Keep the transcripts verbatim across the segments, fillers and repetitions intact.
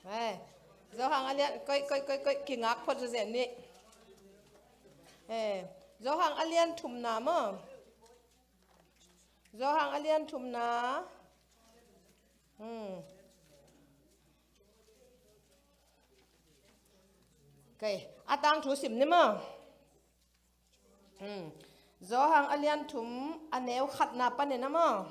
Eh, Johan a lian, koih, koih, koih, koih, kingak phot zawzen ni. Eh, Johan a lian thumna maw. Johan a lian thumna. Hmm. Kei, a tangthu sim ni maw. Hmm. Johan a lian thum a neu khatna panin a maw.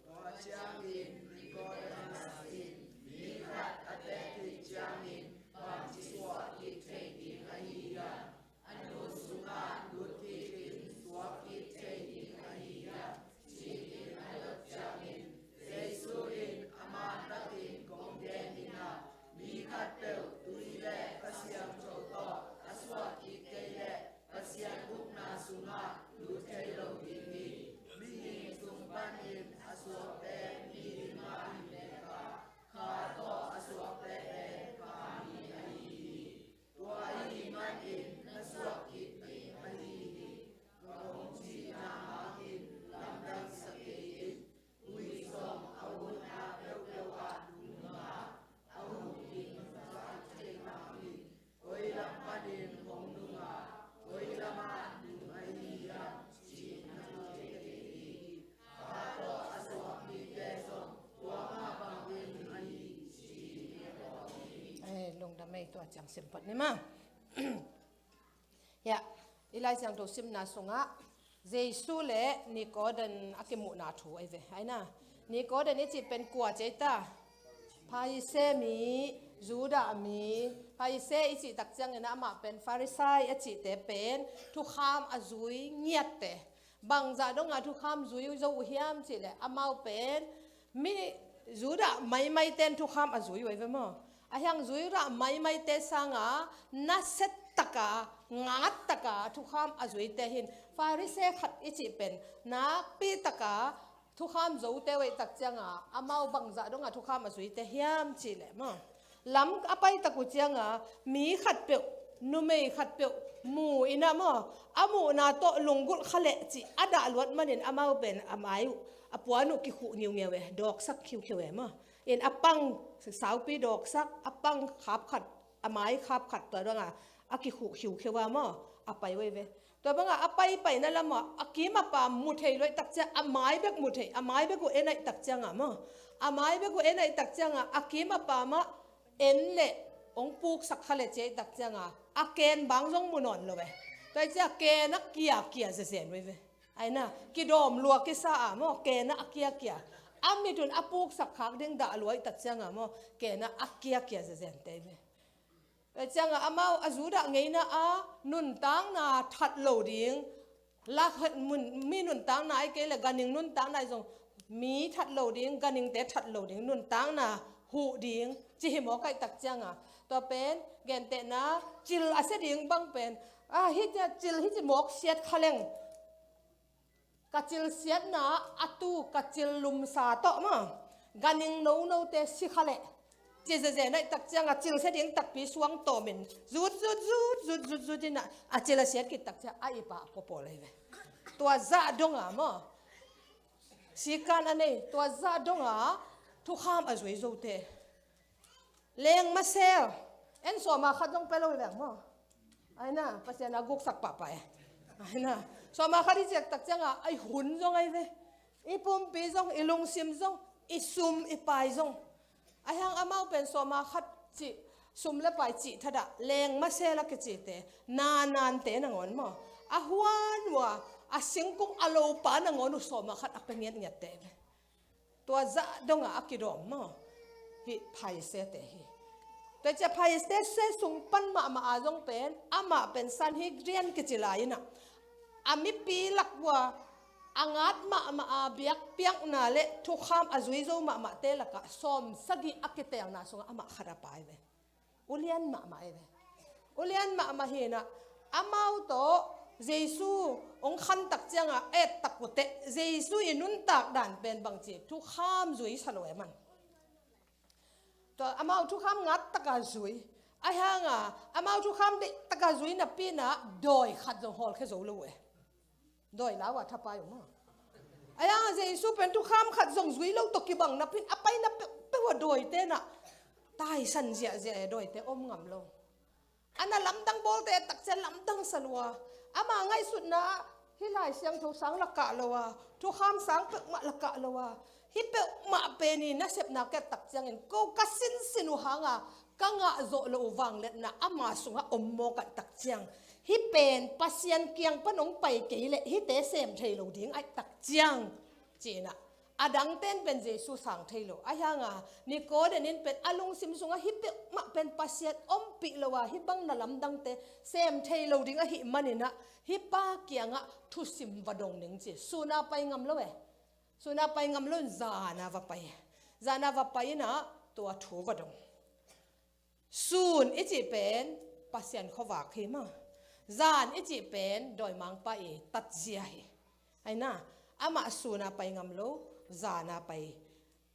Tua ciangin Nikodemus in, mi khat a teek khit ciangin bangci suah kik thei ding ahi hiam? A nun sungah lut kikin suak kik thei ding ahi hiam? Ci-in a dot ciangin, Jesu in, a man takin kong gen hi a, mi khatpeuh tui le Kha Siangtho tawh a suah kik kei leh Pasian ukna sungah lut thei lo ding hi. Mihing sung panin a suakte mi ding mah hi bek a, Kha tawh a suakte pen Kha mi ahi hi. Tua ahih manin na suah kik ding ahi hi. Ka hong cihna hangin lamdang sa kei in. Ui zong a hun a peuhpeuh ah nung a, a hun in zat theih hangin koi lam panin hong nung a, koi lamah nung ahi hiam ci-in na thei kei hi. Kha tawh a suak mite zong tua mah bangin ahi hi ci-in na thei hi. Eh, lungdam ei, tua ciang sim phot ni maw. Hiah, i Lai Siangtho simna sungah Jesu le Nikodemus a kimuhna thu ahi ve. Aina, Nikodemus i cih pen kua ci ei ta? Pharisee mi, Judah mi. Pharisee i cih tak ciangin amah pen Farisai a cihte pen thukham a zui ngiatte. Bangzah dongah thukham zui zo uh hiam cih leh amau pen mi Judah maimai ten thukham a zui uh ahi ve maw. A hiang Judah maimaite sanga nasia taka, ngat taka thukham a zuite hin Farisee khat i cih pen nakpi taka thukham zote uh ahi tak cianga amau bangzah donga thukham a zuite hiam cih leh maw, lam a pai tak uh cianga mi khatpeuh, numei khatpeuh mu in ah maw, a muhna tawh lunggulh kha leh cih a dah luat manin amau pen a mai uh, a puan uh kikhuh ngiungeu e, dawksak khiukheu e maw. In a pang saupi dawksak, a pang khapkhat, a mai khapkhat, tua dongah a kikhuh khiukheu a maw, a pai uh ahi ve. Tua bangah a paipaina lamah a kim a pam mu thei luaih tak ciang, a mai bek mu thei, a mai bek uh en aih tak ciangah maw, a mai bek uh en aih tak ciangah a kim a pamah en leh hong puksak kha leh ci aih tak ciangah a ken bang zong mu nawn lo e. Tua aih ciah ken a kiakia zezen uh ahi ve. Aina, kidawm lua kisa a maw, ken a kiakia. A mit un a puksak khak ding dah luaih tak cianga maw, ken a kiakia zezente ve. Tua cianga amau a Judah ngeina a nuntakna that lo ding, lak mun, mi nuntakna ahi kei le ganhing nuntakna ahi zong, mi that lo ding, ganhingte that lo ding, nuntakna huh ding ci hi mawk aih tak cianga. Tua pen gentehna cil a sia ding bang pen, a, hih cil hih ci mawk siat kha leng, ka cil siatna a tu ka cil lumsa tawh maw, ganhing nonote si kha leh ci zezen aih tak cianga cil sia ding takpi suang tawmin zut zut zut zut zut zut in ah a cil a siat khit tak ciang a ip ah a puapawl ahi ve. Tua zah donga maw, sikan a nei, tua zah donga thukham a zui zote. Leng masel. En sawma khat zong pia lo hi veng maw. Aina, Pasian a guksak pahpah e. Aina, sawma khat i ciak tak cianga, i hun zong ahi ve. I pumpi zong, i lungsim zong, i sum, i pai zong. A hiang amau pen sawma khat cih, sum le pai cih thadah, leng masel a kicite, nanante nangawn maw, a huan uh a, a singkung a lopa nangawn uh sawma khat a pia ngiatngiatte ve. Tua zah dongah a kidawm maw. Hih Pharisee-te hi. Tua ciang Pharisee-te sung pan mahmah a zong pen, amah pen Sanhedrin kici lai-in ah, a mipi lak uah a ngat mahmah a biakpiakna le thukham a zui zo mahmahte lakah sawm sagih a kiteelna sungah amah khat a pai ve. Ulian mahmah hi ve. Ulian mahmah hi-in ah, amau tawh Jesu hong khan tak ciangah et tak uh teh, Jesu i nuntak dan pen bangci, thukham zui sa lo e man. Tua amau thukham ngat taka zui. Ahi hanga amau thukham deih taka zui napi-in ah dawi khat zong hawlkhia zo lo e. Dawi lau a thapai uh maw. Ahi hanga Jesu pen thukham khat zong zui lo tawh kibang napi-in a paina peuhpeuh ah dawite in ah taisan ziahziah e, dawite om ngam lo. A na lamdang bawlte tak ciang lamdang sa lua. Ama ngaihsutna ah hih Lai Siangtho sang la kah lo a, thukham sang peuhmah la kah lo a, hih peuhmah pen i nasepna ket tak ciangin ko ka sinsin uh hanga ka ngah zawh loh uh vangliatna ama sungah om mawk a tak ciang, hih pen Pasian kiang pan hong pai kei leh hihte sem thei lo ding a tak ciang, ci-in ah, a dangte in pen Jesu sang thei lo. Ahi hanga Nikodem in pen a lungsim sungah hih peuhmah pen Pasian ompih lo a, hih bang na lamdangte sem thei lo ding ahih manin ah, hih pa kiangah thusim va dong ning ci. Sun a pai ngam lo e. Sun a pai ngam lo-in zan a va pai. Zan a va pai-in ah tua thu va dong. Sun i cih pen Pasian khuavak hi maw. Zan i cih pen dawimangpa i tatzia hi. Ahi na, amah sun a pai ngam lo, zan a pai.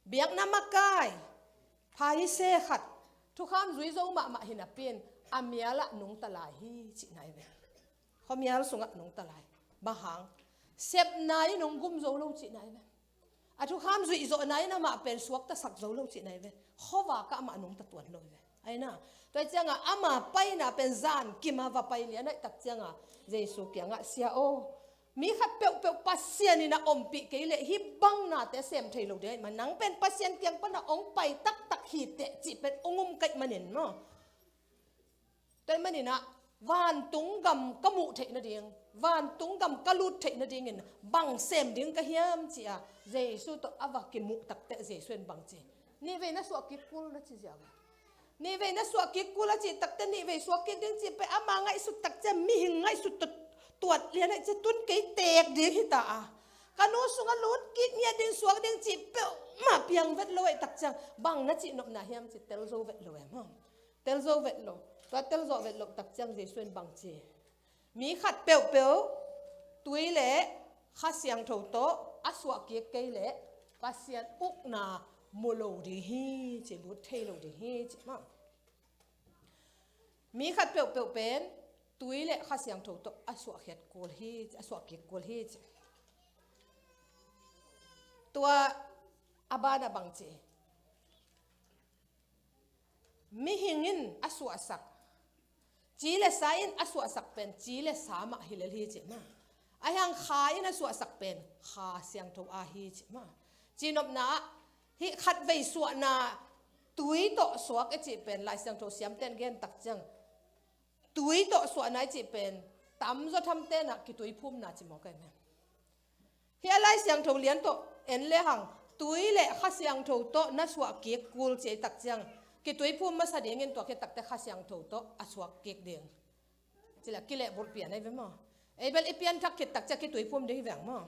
Biakna makai, Pharisee khat, thukham zui zo mahmah hi napi-in, a mial ah nungta lai hi cihna hi ve. Khuamial sungah nungta lai. Bang hang, sepna in hong gum zo lo cihna hi ve. A thukham zuih zawhna in amah pen suaktasak zo lo cihna hi ve. Khuavak ah amah nungta tuan lo hi ve. Ahi na, tua ciangah ama paina pen zan kim a va pai lian a tak ciangah Jesu kiangah, Sia aw, mi khat peuhpeuh Pasian in a ompih kei leh hih bang nate sem thei lo ding ahih man, nang pen Pasian kiang pan a hong pai taktak hi teh cih pen hong um ka hih manin maw. Tua ahih manin ah vantung gam ka muh theih nading, vantung gam ka lut theih nadingin bang sem ding ka hiam, ci-a Jesu tawh a va kimuh tak teh Jesu in bang ci, Nihvei na suah kik kul, na ci ziau. Nihvei na suah kik kul a cih tak teh nihvei suak kik ding cih pen ama ngaihsut tak ciang mihing ngaihsut tawh tuat lian ahih ciang tun kei teek ding hi ta a, ka nu sungah lut kik ngiat ding, suak ding cih peuhmah piang vet lo ahih tak ciang bang na cih nopna hiam ci tel zo vet lo e maw. Tel zo vet lo. Tua tel zawh vet loh tak ciang Jesu in bang ci, Mi khat peuhpeuh tui le Kha Siangtho tawh a suah kik kei leh Pasian ukna mu lo ding hi ci, lut thei lo ding hi ci maw. Mi khat peuhpeuh pen tui le Kha Siangtho tawh a suah khiat kul hi, a suah kik kul hi ci. Tua a ban a bang ci, mihing in a suahsak, ci le sa in a suahsak pen ci le sa mah hi lel hi ci maw. Ahi hang Kha in a suahsak pen Kha Siangtho a hi ci maw. Cihnopna ah hih khatvei suahna tui tawh suak i cih pen Lai Siangtho siamte in gen tak ciang, tui tawh suahna i cih pen tamzaw thamte in ah kituiphumna ci mawk ahi ve. Hih a Lai Siangtho lian tawh en lehang tui le Kha Siangtho tawh na suah kik kul ci tak ciang kituiphum masa dingin tua khit tak teh Kha Siangtho tawh a suak kik ding. Ci leh kilehbulh pian ahi ve maw. Ei bel i pianthak khit tak ciang kituiphum ding hi veng maw.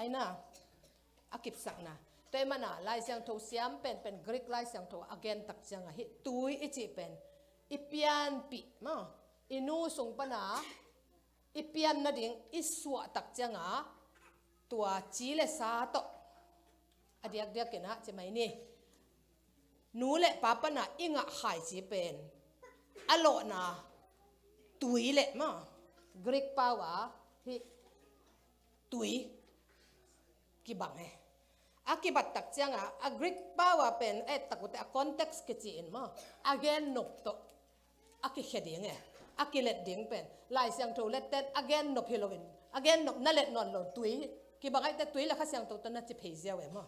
Ahi na, a kipsakna. Tua ahih manin ah Lai Siangtho siam penpen Greek Lai Siangtho a gen tak ciangah hih tui i cih pen i pianpih maw, i nu sung pan a i pian nading i suah tak ciangah tua ci le sa tawh a diakdiakin ah ci mai ni. Nu le pa pan a i ngah khaici pen a lawhna tui le maw, Greek pau a hih tui kibang e. A kibat tak ciangah a Greek pau a pen a et tak uh teh a context kici in maw, a gen nop tawh a kikhia ding e. A kilet ding pen Lai Siangtho lette in a gen nop hi loin, a gen nop na let nawn lo tui, kibang ahih teh tui le Kha Siangtho tawh na ci phei ziau e maw.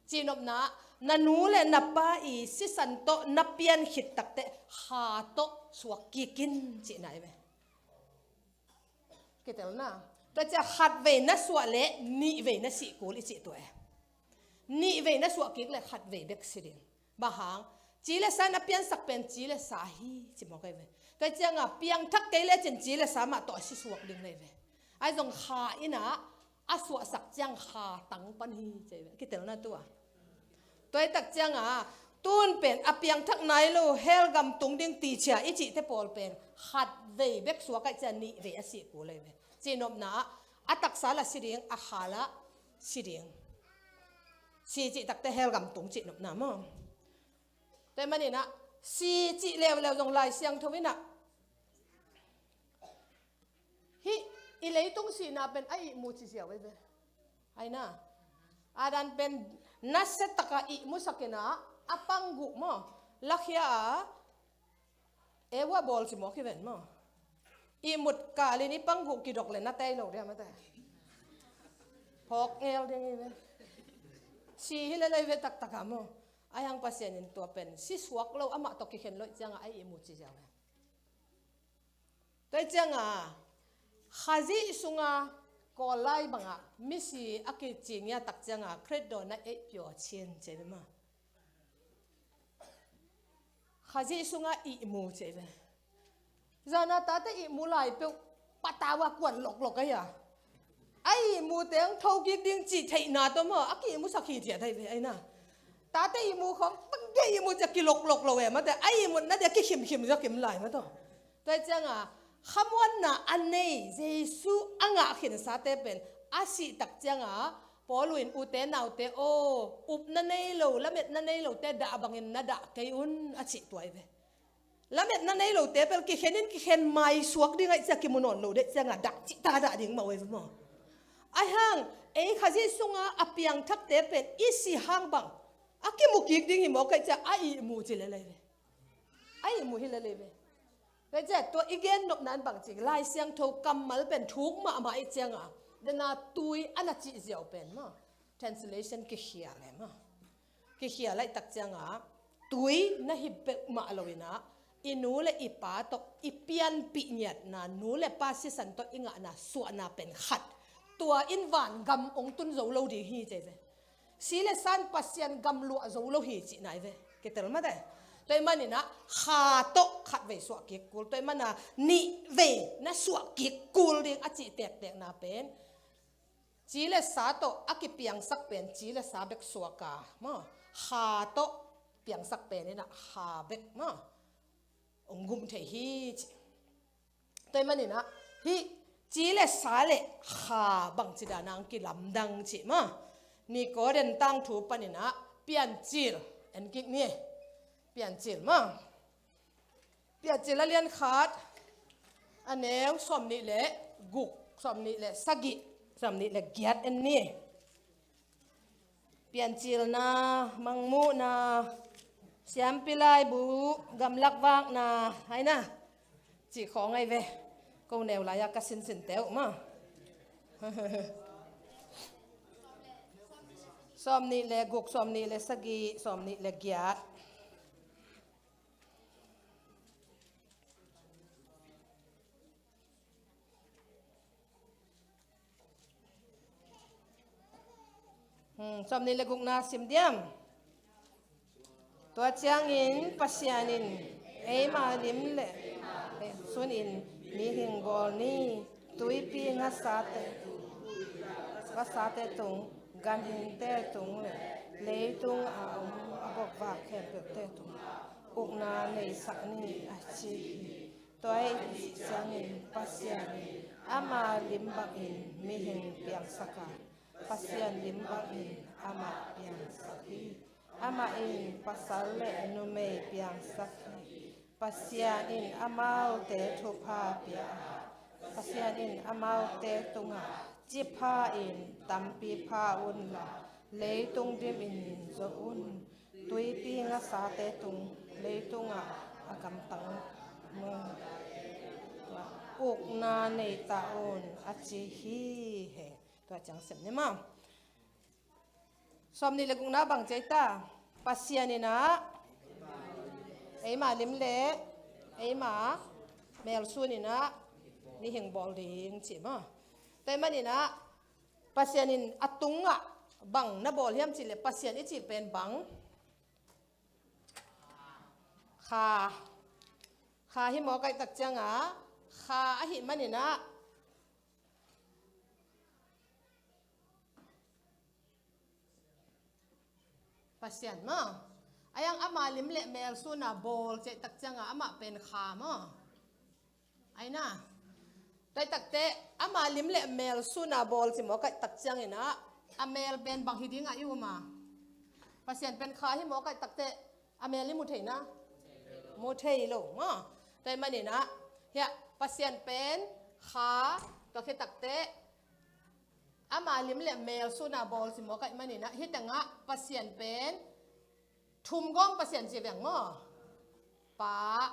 Cihnopna ah na nu le na pa i sisan tawh na pian khit tak teh Kha tawh suak kik in cihna ahi ve. Kitelna. Tua ciang khatvei na suah leh nihvei na sih kul i cih tua e. Nihvei na suah kik leh khatvei bek si ding. Bang hang, ci le sa in a piansak pen ci le sa hi, ci mawk ahi ve. Tua ciangah piangthak kei lecin ci le sa mah tawh a si suak ding lai ve. Ahi zong kha in ah a suahsak ciang kha tang pan hi, ci ahi ve. Kitelna tua. Tua hi tak ciangah, tun pen a piangthak nai lo, hell gam tung ding ticia i cihte pawl pen khat vei bek suak ahi ciang nih vei a si kul ahi ve. Cihnopna ah, a taksa la si ding, a kha la si ding. Si cih takte hell gam tung cihnopna maw. Tua manin ah, si cih leuleu zong Lai Siangtho in ah, hih i leitung sihna pen a ihmu ci ziau ahi ve. Aina. Adam pen nasia taka ihmusak in ah, a pangguh maw, lakhia a, Eva bawl ci mawk hi ven maw. Ihmut kalin i pangguh kidok le na tei lo dia mate. Phawk ngel ding hi ve. Si hi le lai ve taktak a maw. Ahi hang Pasian in tua pen si suak lo, amah tawh kikhen lo ciangah a ihmu ci ziau ve. Tua ciangah, Khazih sunga Kawl lai bangah misi a kici ngiat tak ciangah Khrih dawnna ei pio chin ci ve maw. Khazih sunga ihmu ci ve. Zana tate ihmu lai peuh patau a kuan loklok ahi a. A ihmu teng thokik ding cih theihna tawh maw, a kiihmusak hi ciat ahi ve aina. Tate ihmu khawng, tate ihmu ciah kiloklok lo e mate, a ihmutna dia kikhimkhim zia kim lai mate. Tua ciangah, khamuanna a nei, Jesu a ngah khinsate pen, a sih tak ciangah, Paul in ute naute aw, upna nei lo, lametna nei lote dah bangin na dah kei un, a cih tua ahi ve. Lametna nei lote pel kikhen in kikhen mai suak ding ahi ciah kimu nawn lo deh ciangah dah cih ta dah ding mah uh ahi ve maw. Ahi hang, ei Khazih sunga a piangthakte pen i si hang bang a kimu kik ding hi mawk ahi ciah a ihmu ci le lai ve. A ihmu hi le lai ve. Ve ciah tua i gen nopna in bang ci, Lai Siangtho kammal pen thuk mahmah ahi ciangah, dena tui a na cih ziau pen maw. Translation kikhial e maw. Kikhial ahi tak ciangah, tui na hi peuhmah lo in ah, i nu le i pa tawh i pianpih ngiatna, nu le pa sisan tawh i ngahna suahna pen khat. Tua in van gam hong tun zo lo ding hi ci ve. Si le sa in Pasian gam luah zo lo hi cihna ahi ve. Kitel mate. Tua ahih manin ah, kha tawh khat vei suah kik kul. Tua ahih manin ah, nih vei na suah kik kul ding a cih tektekna pen. Ci le sa tawh a kipiangsak pen ci le sa bek suak a maw, kha tawh piangsak pen in ah kha bek maw, hong gum thei hi ci. Tua ahih manin ah hih ci le sa le kha bangci dan a hong kilamdang cih maw, Nikodem tangthu panin ah Piancil en kik ni. Piancil maw. Piancil a lian khat, a neu sawmnih le guk, sawmnih le sagih, sawmnih le giat en ni. Piancilna, mangmuhna, siampi laibu, gamlak vakna, aina. Cih khawng ahi ve. Ko neu lai-a ka sinsin teuh maw. Sawmnih le guk, sawmnih le sagih, sawmnih le giat. Hmm, sawmnih le gukna sim diam. Tua ciangin Pasian in eima lim le sunin mihing bawl ni, tuipi ngasate, ngasate tung, ganhingte tung le leitung a om a bokvak khempeuhte tung ukna neisak ni, a ci hi. Tua ahih ciangin Pasian in ama lim bangin mihing piangsak a, Pasian lim bangin amah piangsak hi. Amah in pasal le numei piangsak hi. Pasian in amaute thupha pia a, Pasian in amaute tungah, cipha in tampi pha unla, leitung dimin zo un. Tuipi ngasate tung, leitungah a gamtang nung, ukna nei ta un, a ci hi. He, tua ciang sem ni maw. Sawmnih le gukna bang ci ei ta? Pasian in ah eima lim le eima melsun in ah mihing bawl ding ci maw. Tua ahih manin ah Pasian in a tungah bang na bawl hiam cih leh, Pasian i cih pen bang? Kha, Kha hi mawk ahih tak ciangah, Kha ahih maninah Pasian maw. Ahi hang ama lim le mel suna bawl cih tak ciangah amah pen Kha maw. Aina. Tua ahih takteh ama lim le mel suna bawl ci mawk ahih tak cianginah a mel pen bang hi dingah i um a. Pasian pen Kha hi mawk ahih takteh a mel i mu thei na? Mu thei lo maw. Tua ahih maninah hiah Pasian pen Kha, tua khit takteh ama lim le mel suna bawl ci mawk ahih maninah hih tengah Pasian pen thum gawm Pasian ci veng maw. Pa,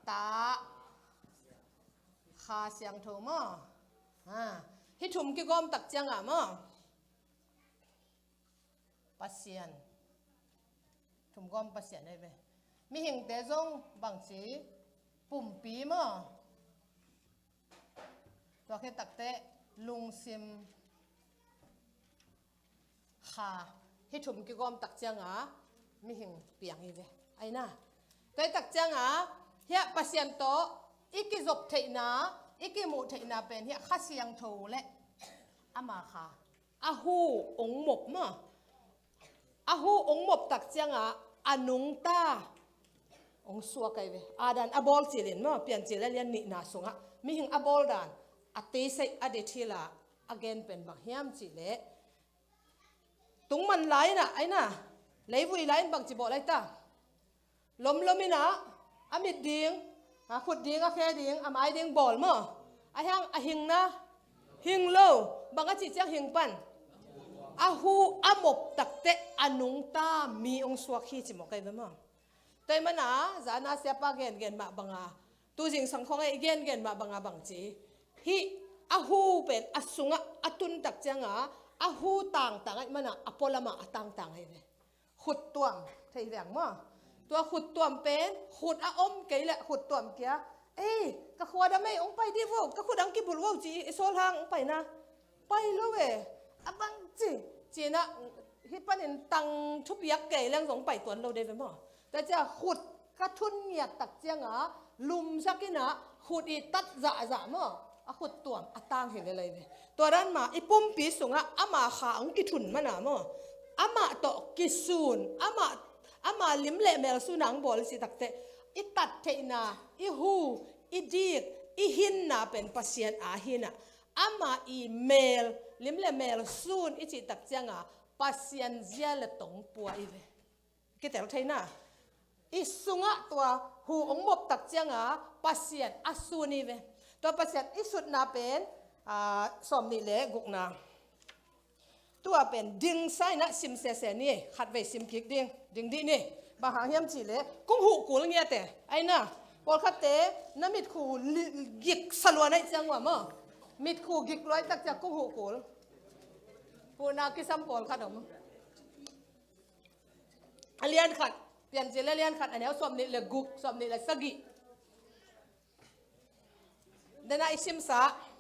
Ta, Kha Siangtho maw. Ha. Hih thum kigawm tak ciangah maw, Pasian. Thum gawm Pasian ahi ve. Mihingte zong bangci, pumpi maw. Tua khit takteh lungsim, Kha. Hih thum kigawm tak ciangah mihing piang hi ve. Aina. Tua ahih tak ciangah hiah Pasian tawh i kizop theihna, i kimuh theihna pen hiah Kha Siangtho le ama Kha. A hu ong mop maw. A hu ong mop tak ciangah a nungta ong suak ahi ve. Adam a bawl cilin maw, Piancil a lian nihna sungah mihing a bawl dan a teisai a det hila a gen pen bang hiam cihleh, tungman lai-inah, aina, leivui lai-in bangci bawl aita. Lomlom inah a mit ding, a khut ding, a khe ding, a mai ding bawl maw. Ahi hang a hing na? Hing lo. Bang a cih ciang hing pan? A hu a mop takteh a nungta mi ong suak hi ci mawk ahi ve maw. Tua ahih mana zana siapa gengen mah banga, tu zingsang khawng a i gengen mah banga bangci, hih a hu pen a sungah a tun tak cianga a hu tangtang ahih mana a pualamah a tangtang ahi ve. Khuttuam thei veng maw. Tua khuttuam pen khut a om kei leh khuttuam kia, ei, ka khuadam ei, ong pai dih vo, ka khut ang kibulh vo ci i sawl hang ong pai na? Pai lo e. A bangci, cinah hih panin tang thupiak kei leng zong pai tuan lo dei ve maw. Tua cia khut ka thun ngiat tak cianga lumsak inah khut i tat zahzah maw. A khuttuam a tang hi lel ahi ve. Tua dan mah i pumpi sungah ama kha ang kithun mana maw. Amah tawh kisun, amah, ama lim le mel suna ang bawl i cih takteh i tat theihna, i hu, i dik, i hinna pen Pasian a hinah, ama i mel, lim le mel sun i cih tak cianga Pasian zia le tong pua i ve. Kitel thei na. I sungah tua hu ong mop tak cianga Pasian a sun i ve. Tua Pasian i sutna pen, aa, sawmnih le gukna. Tua pen dingsa inah sim sese ni, khatvei sim kik ding, ding dih ni. Bang hang hiam cihleh kung huh kul ngiate. Aina, pawlkhatte na mitkhu li-, gik sa lua na i ciang ua maw. Mitkhu gik lua i tak ciang kung huh kul. Huhna kisam pawlkhat om. A lian khat, Piancil a lian khat, a neu sawmnih le guk, sawmnih le sagih. Dena i simsa.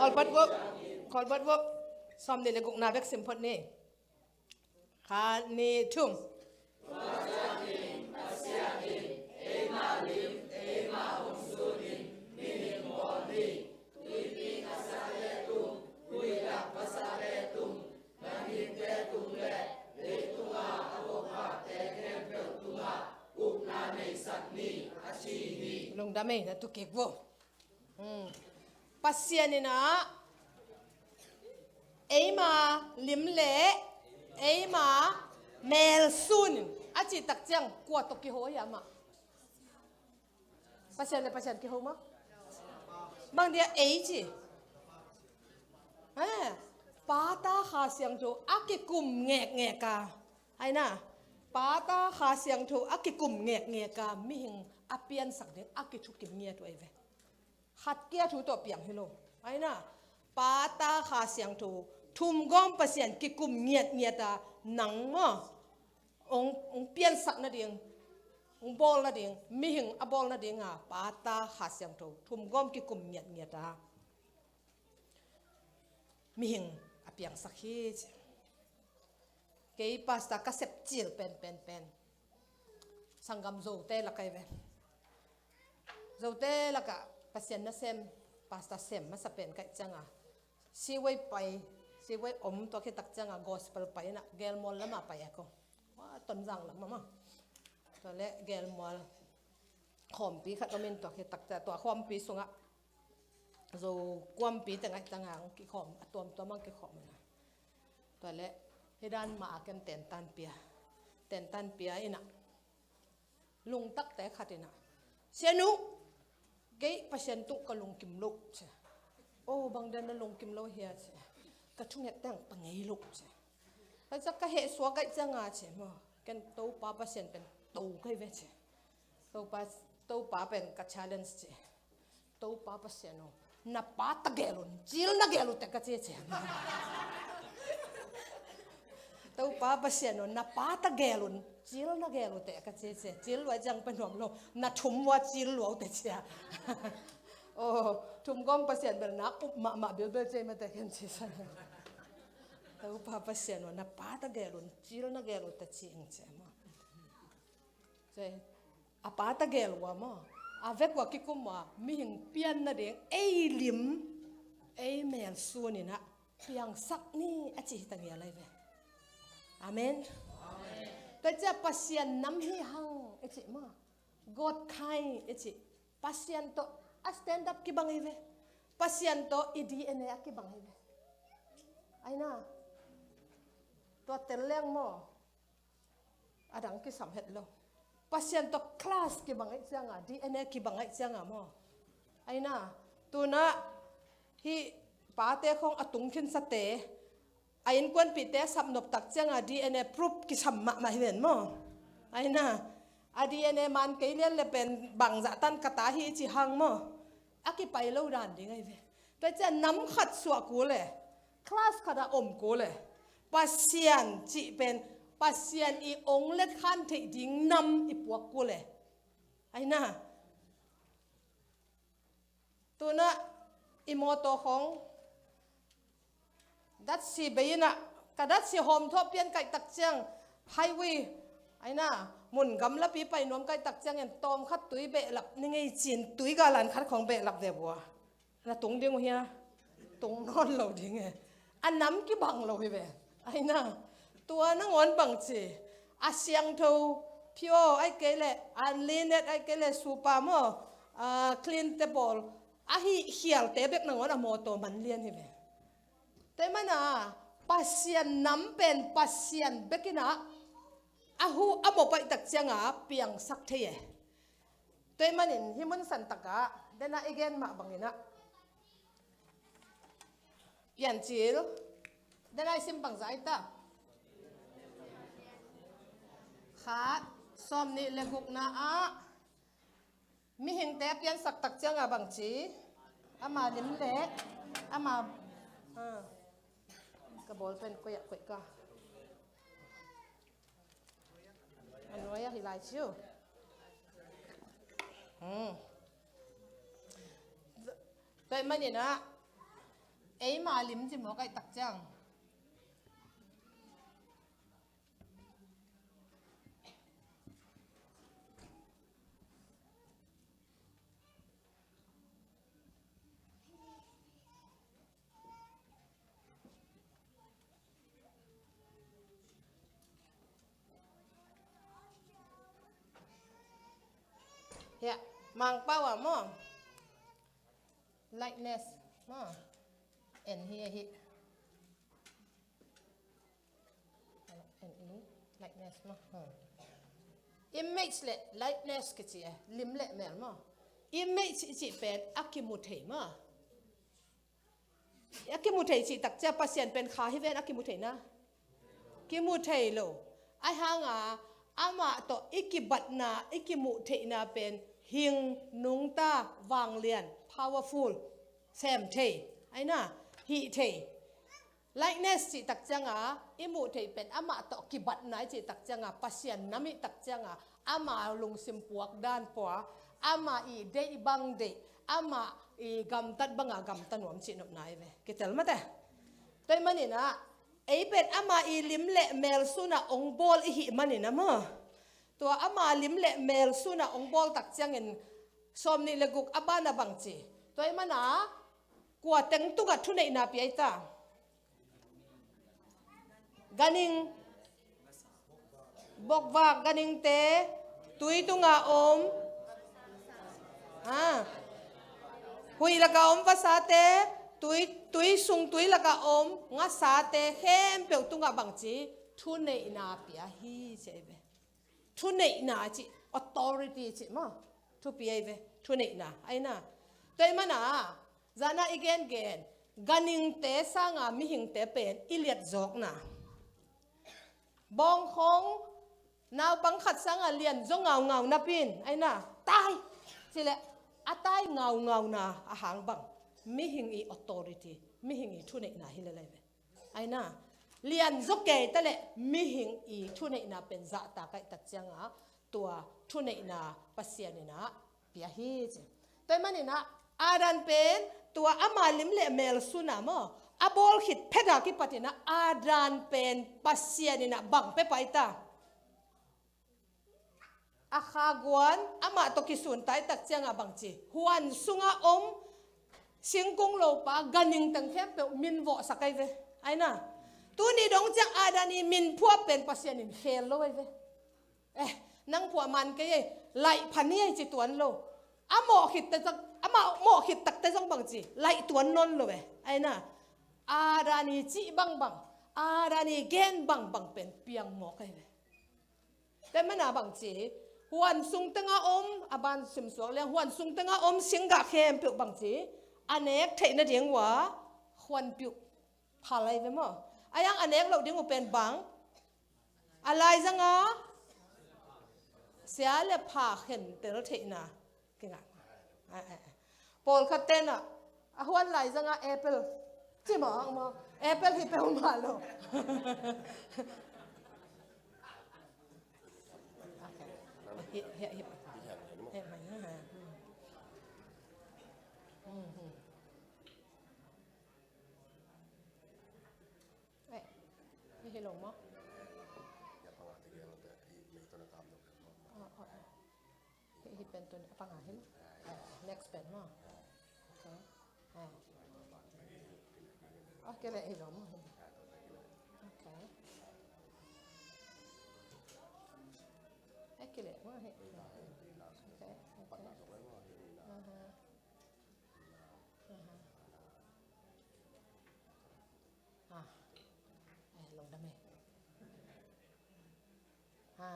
Khawl bat vo, khawl bat vo. Sawmnih le gukna bek sim phot ni. Khat, nih, thum. Lungdam ei, na tu kik vo. Hmm. Pasian inah eima lim le eima mel sun a cih tak ciang kua tawh kiho hiam ah? Pasian le Pasian kiho maw? Bang dia ei ci? Ha, Pa, Ta, Kha Siangtho a kikum ngekngek a. Aina, Pa, Ta, Kha Siangtho a kikum ngekngek a mihing a piansak ding a kithukim ngiat uh ahi ve. Khat kia thu tawh piang hi lo. Aina, Pa, Ta, Kha Siangtho Thumgawm Pasian kikum ngiatngiat a nang maw, hong, hong piansak nading, hong bawl nading, mihing a bawl nadinga Pa, Ta, Kha Siangtho, thumgawm kikum ngiatngiat a mihing a piangsak hi ci. Kei pastor ka sep cil pen, pen, pen. Sanggam Zote lak ahi ve. Zote lakah Pasian nasem, pastor sem masa pen ka hih cianga, Seaway pai, Seaway om, tua khit tak cianga gospel pai inah, Gelmual lama pai a ko. Wa, Tonzang lam mama. Tua le Gelmual khawmpi khat om in, tua khit tak ciang, tua khawmpi sungah Zo kuampi teng ahih cianga hong kikhawm, a tuamtuam hong kikhawm inah. Tua le hih dan mah a ken tentan pia. Tentan pia inah, lungtakte khat inah, Sianu, kei Pasian tung ka lungkim lo ci. O, bang dan na lungkim lo hia ci. Ka thunget teng pa ngei lo ci. Ka ciak ka heh suak ahih cianga ci maw, ken Topa Pasian pen to ka hi ve ci. Topa, Topa pen ka challenge ci. Topa Pasian aw, na Pa ta gel un, cil na gel uh teh ka ci ci. Topa Pasian aw, na Pa ta gel un, cil na gel uh teh ka ci ci. Cil lua ciang pen nuam lo, na thum ua cil lua uh teh ci a. O, thumgawm Pasian bel na up mahmah bilbel ci mate ken ci sa. Topa Pasian aw, na Pa ta gel un, cil na gel uh teh ci ing ci maw. Ci, a Pa ta gel ua maw, a vek ua kikum ua, mihing pian nading ei lim, ei mel sun inah piangsak ni a ci hi ta ngial ahi ve. Amen. Tua ciah Pasian nam hi hang i cih maw, God kind i cih, Pasian tawh a stand up kibang hi ve. Pasian tawh i D N A a kibang hi ve. Aina, tua tel leng maw, a dang kisam het lo. Pasian tawh class kibang ahih cianga, D N A kibang ahih cianga maw. Aina, tunah hih pate khawng a tung khinsate, a innkuanpihte a sapnop tak cianga D N A proof kisam mahmah hi ven maw. Aina, a D N A man kei lian le pen bangzah tan ka ta hi i cih hang maw, a kipai lo dan ding ahi ve. Tua ciah nam khat suah kul e, class khat ah om kul e, Pasian cih pen, Pasian i ong let khan theih ding nam i puak kul e. Aina, tunah i mawtaw khawng datsi bei inah, ka datsi hawm thuah pian kaih tak ciang, highway, aina, mun gamlapi pai nuam kaih tak ciangin tawm khat tui behlap ni ngei cin, tui galan khat khawng behlap ve bua. Na tung ding uh hia? Tung nawn lo ding e. A nam kibang lo hi ve. Aina, tua nangawn bang ci, a siangtho, pure ai kei leh, unleaded ai kei leh, super maw, a, clean te bawl, a hih khialte bek nangawn a mawtaw man lian hi ve. Tua mana Pasian nam pen Pasian bek inah a hu a mawh paih tak cianga piangsak thei e. Tua manin hih mun santakah dena i gen mah banginah Piancil dena i sim bangzah ai ta. Khat, sawm nih le gukna ah mihingte a piansak tak cianga bangci, ama lim le ama, ah, ka ball pen koih ah koih ka. A nuai ah hi lai ciu. Hmm. Tua maninah eima lim ci mawk ai tak ciang. Hiah, Mangpau ah maw, lightness maw, en hi ahi. Lightness maw. Hmm. Image le lightness kici e, lim le mel maw. Image i cih pen a kimu thei maw. A kimu thei cih tak cia Pasian pen kha hi ven a kimu thei na. Kimu thei lo. Ai hanga amah tawh i kibatna, i kimuh theihna pen hing, nungta, vanglian, powerful, sem thei, aina, hih thei. Likeness cih tak cianga i muh theih pen amah tawh kibatna i cih tak cianga Pasian nam i tak cianga ama lungsim puak dan pua, ama i deih bang deih, ama i gamtat banga gamta nuam cih nopna i ve. Kitel mate. Tua i maninah ei pen ama i lim le mel suna ong bawl i hih maninah maw? Tua ama lim le mel suna ong bawl tak ciangin sawm nih le guk a bana bangci. Tua i mana kua teng tungah thuneihna pia i ta? Ganhing, bokvak ganhingte, tui tunga om, ha, huih laka om vasate, tui, tui sung tui laka om ngasate khempeuh tungah bangci thuneihna pia hi ci a i ve. Thuneihna cih, authority cih maw? Thupi a i ve, thuneihna a i na. Tua i mana zana i gengen ganhingte sanga mihingte pen i liatzawkna. Bawngkhong naupang khat sanga lian zaw ngaungau napin a i na, tai cileh a tai ngaungauna a hang bang mihing i authority, mihing i thuneihna hi lel a i ve. A i na, lian zaw kei taleh mihing i thuneihna pen zahtak a i tak cianga tua thuneihna Pasian inah pia hi ci. Tua i maninah Adam pen tua ama lim le mel suna maw, a bawl khit pheta kipatinah Adam pen Pasian inah bang pia pai ta? A khaguan amah tawh kisunta i tak cianga bangci huan sunga om singkung lopa ganhing teng khempeuh min vawhsak a i ve. A i na, tuni dong ciang Adam i min phuah pen Pasian in khel lo a i ve. Eh, nang phuah man kei ei, laih phan hi ei ci tuan lo. A mawh khitte zong, amah mawh khit takte zong bangci laih tuan nawn lo e. A i na, Adam i cih bangbang, Adam i gen bangbang pen piang mawk a i ve. Tua i mana bangci huan sung tenga om, a ban simsuak liang, huan sung tenga om singgah khempeuh bangci a nek theih nading uh a khuanpiuh phal a i ve maw? A i ang a nek loh ding uh pen bang a laizanga sia le pha khentel theihna kingah. Ai, ai, ai. Pawlkhat tenah a huan laizanga apple ci mawk maw? Apple hi peuhmah lo. Hi, hi, hi. Hi, hi, hi. Hmm, hmm. Eh, hi, hi lo maw? Oh, oh, oh. Hi, hi pen tun a panga hi maw? Eh, next pen maw? Okay. Eh. Okay, le hi lo maw? Okay. Eh, kile maw hi. Okay, okay. Aha. Aha. Ah. Eh, lungdam e. Ha.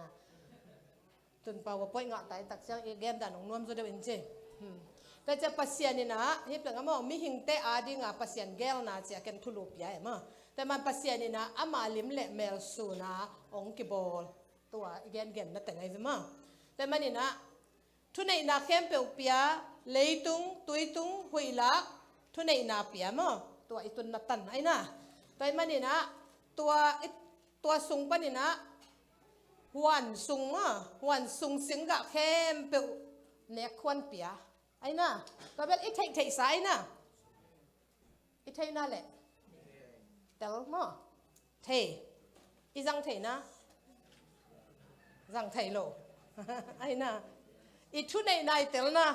Tun PowerPoint ngah tai tak ciang i gen dan hong nuam zaw deuh in ci. Hmm. Tua ciang Pasian inah hih peng a maw, mihingte adinga Pasian gelna ci a ken thulu pia e maw. Tua man Pasian inah ama lim le mel suna hong kibawl. Tua i gengenna teng a i ve maw. Tua maninah thuneihna khempeuh pia, leitung, tuitung, huihlak, thuneihna pia maw. Tua i tunna tan a i na. Tua i maninah tua i, tua sung paninah huan sung maw, huan sung singgah khempeuh nek khuan pia a i na. Tua bel i theihtheihsa a i na. I theihna le tel maw? Thei. I zang theihna? Zang thei lo. A i na. I thuneihna i telna?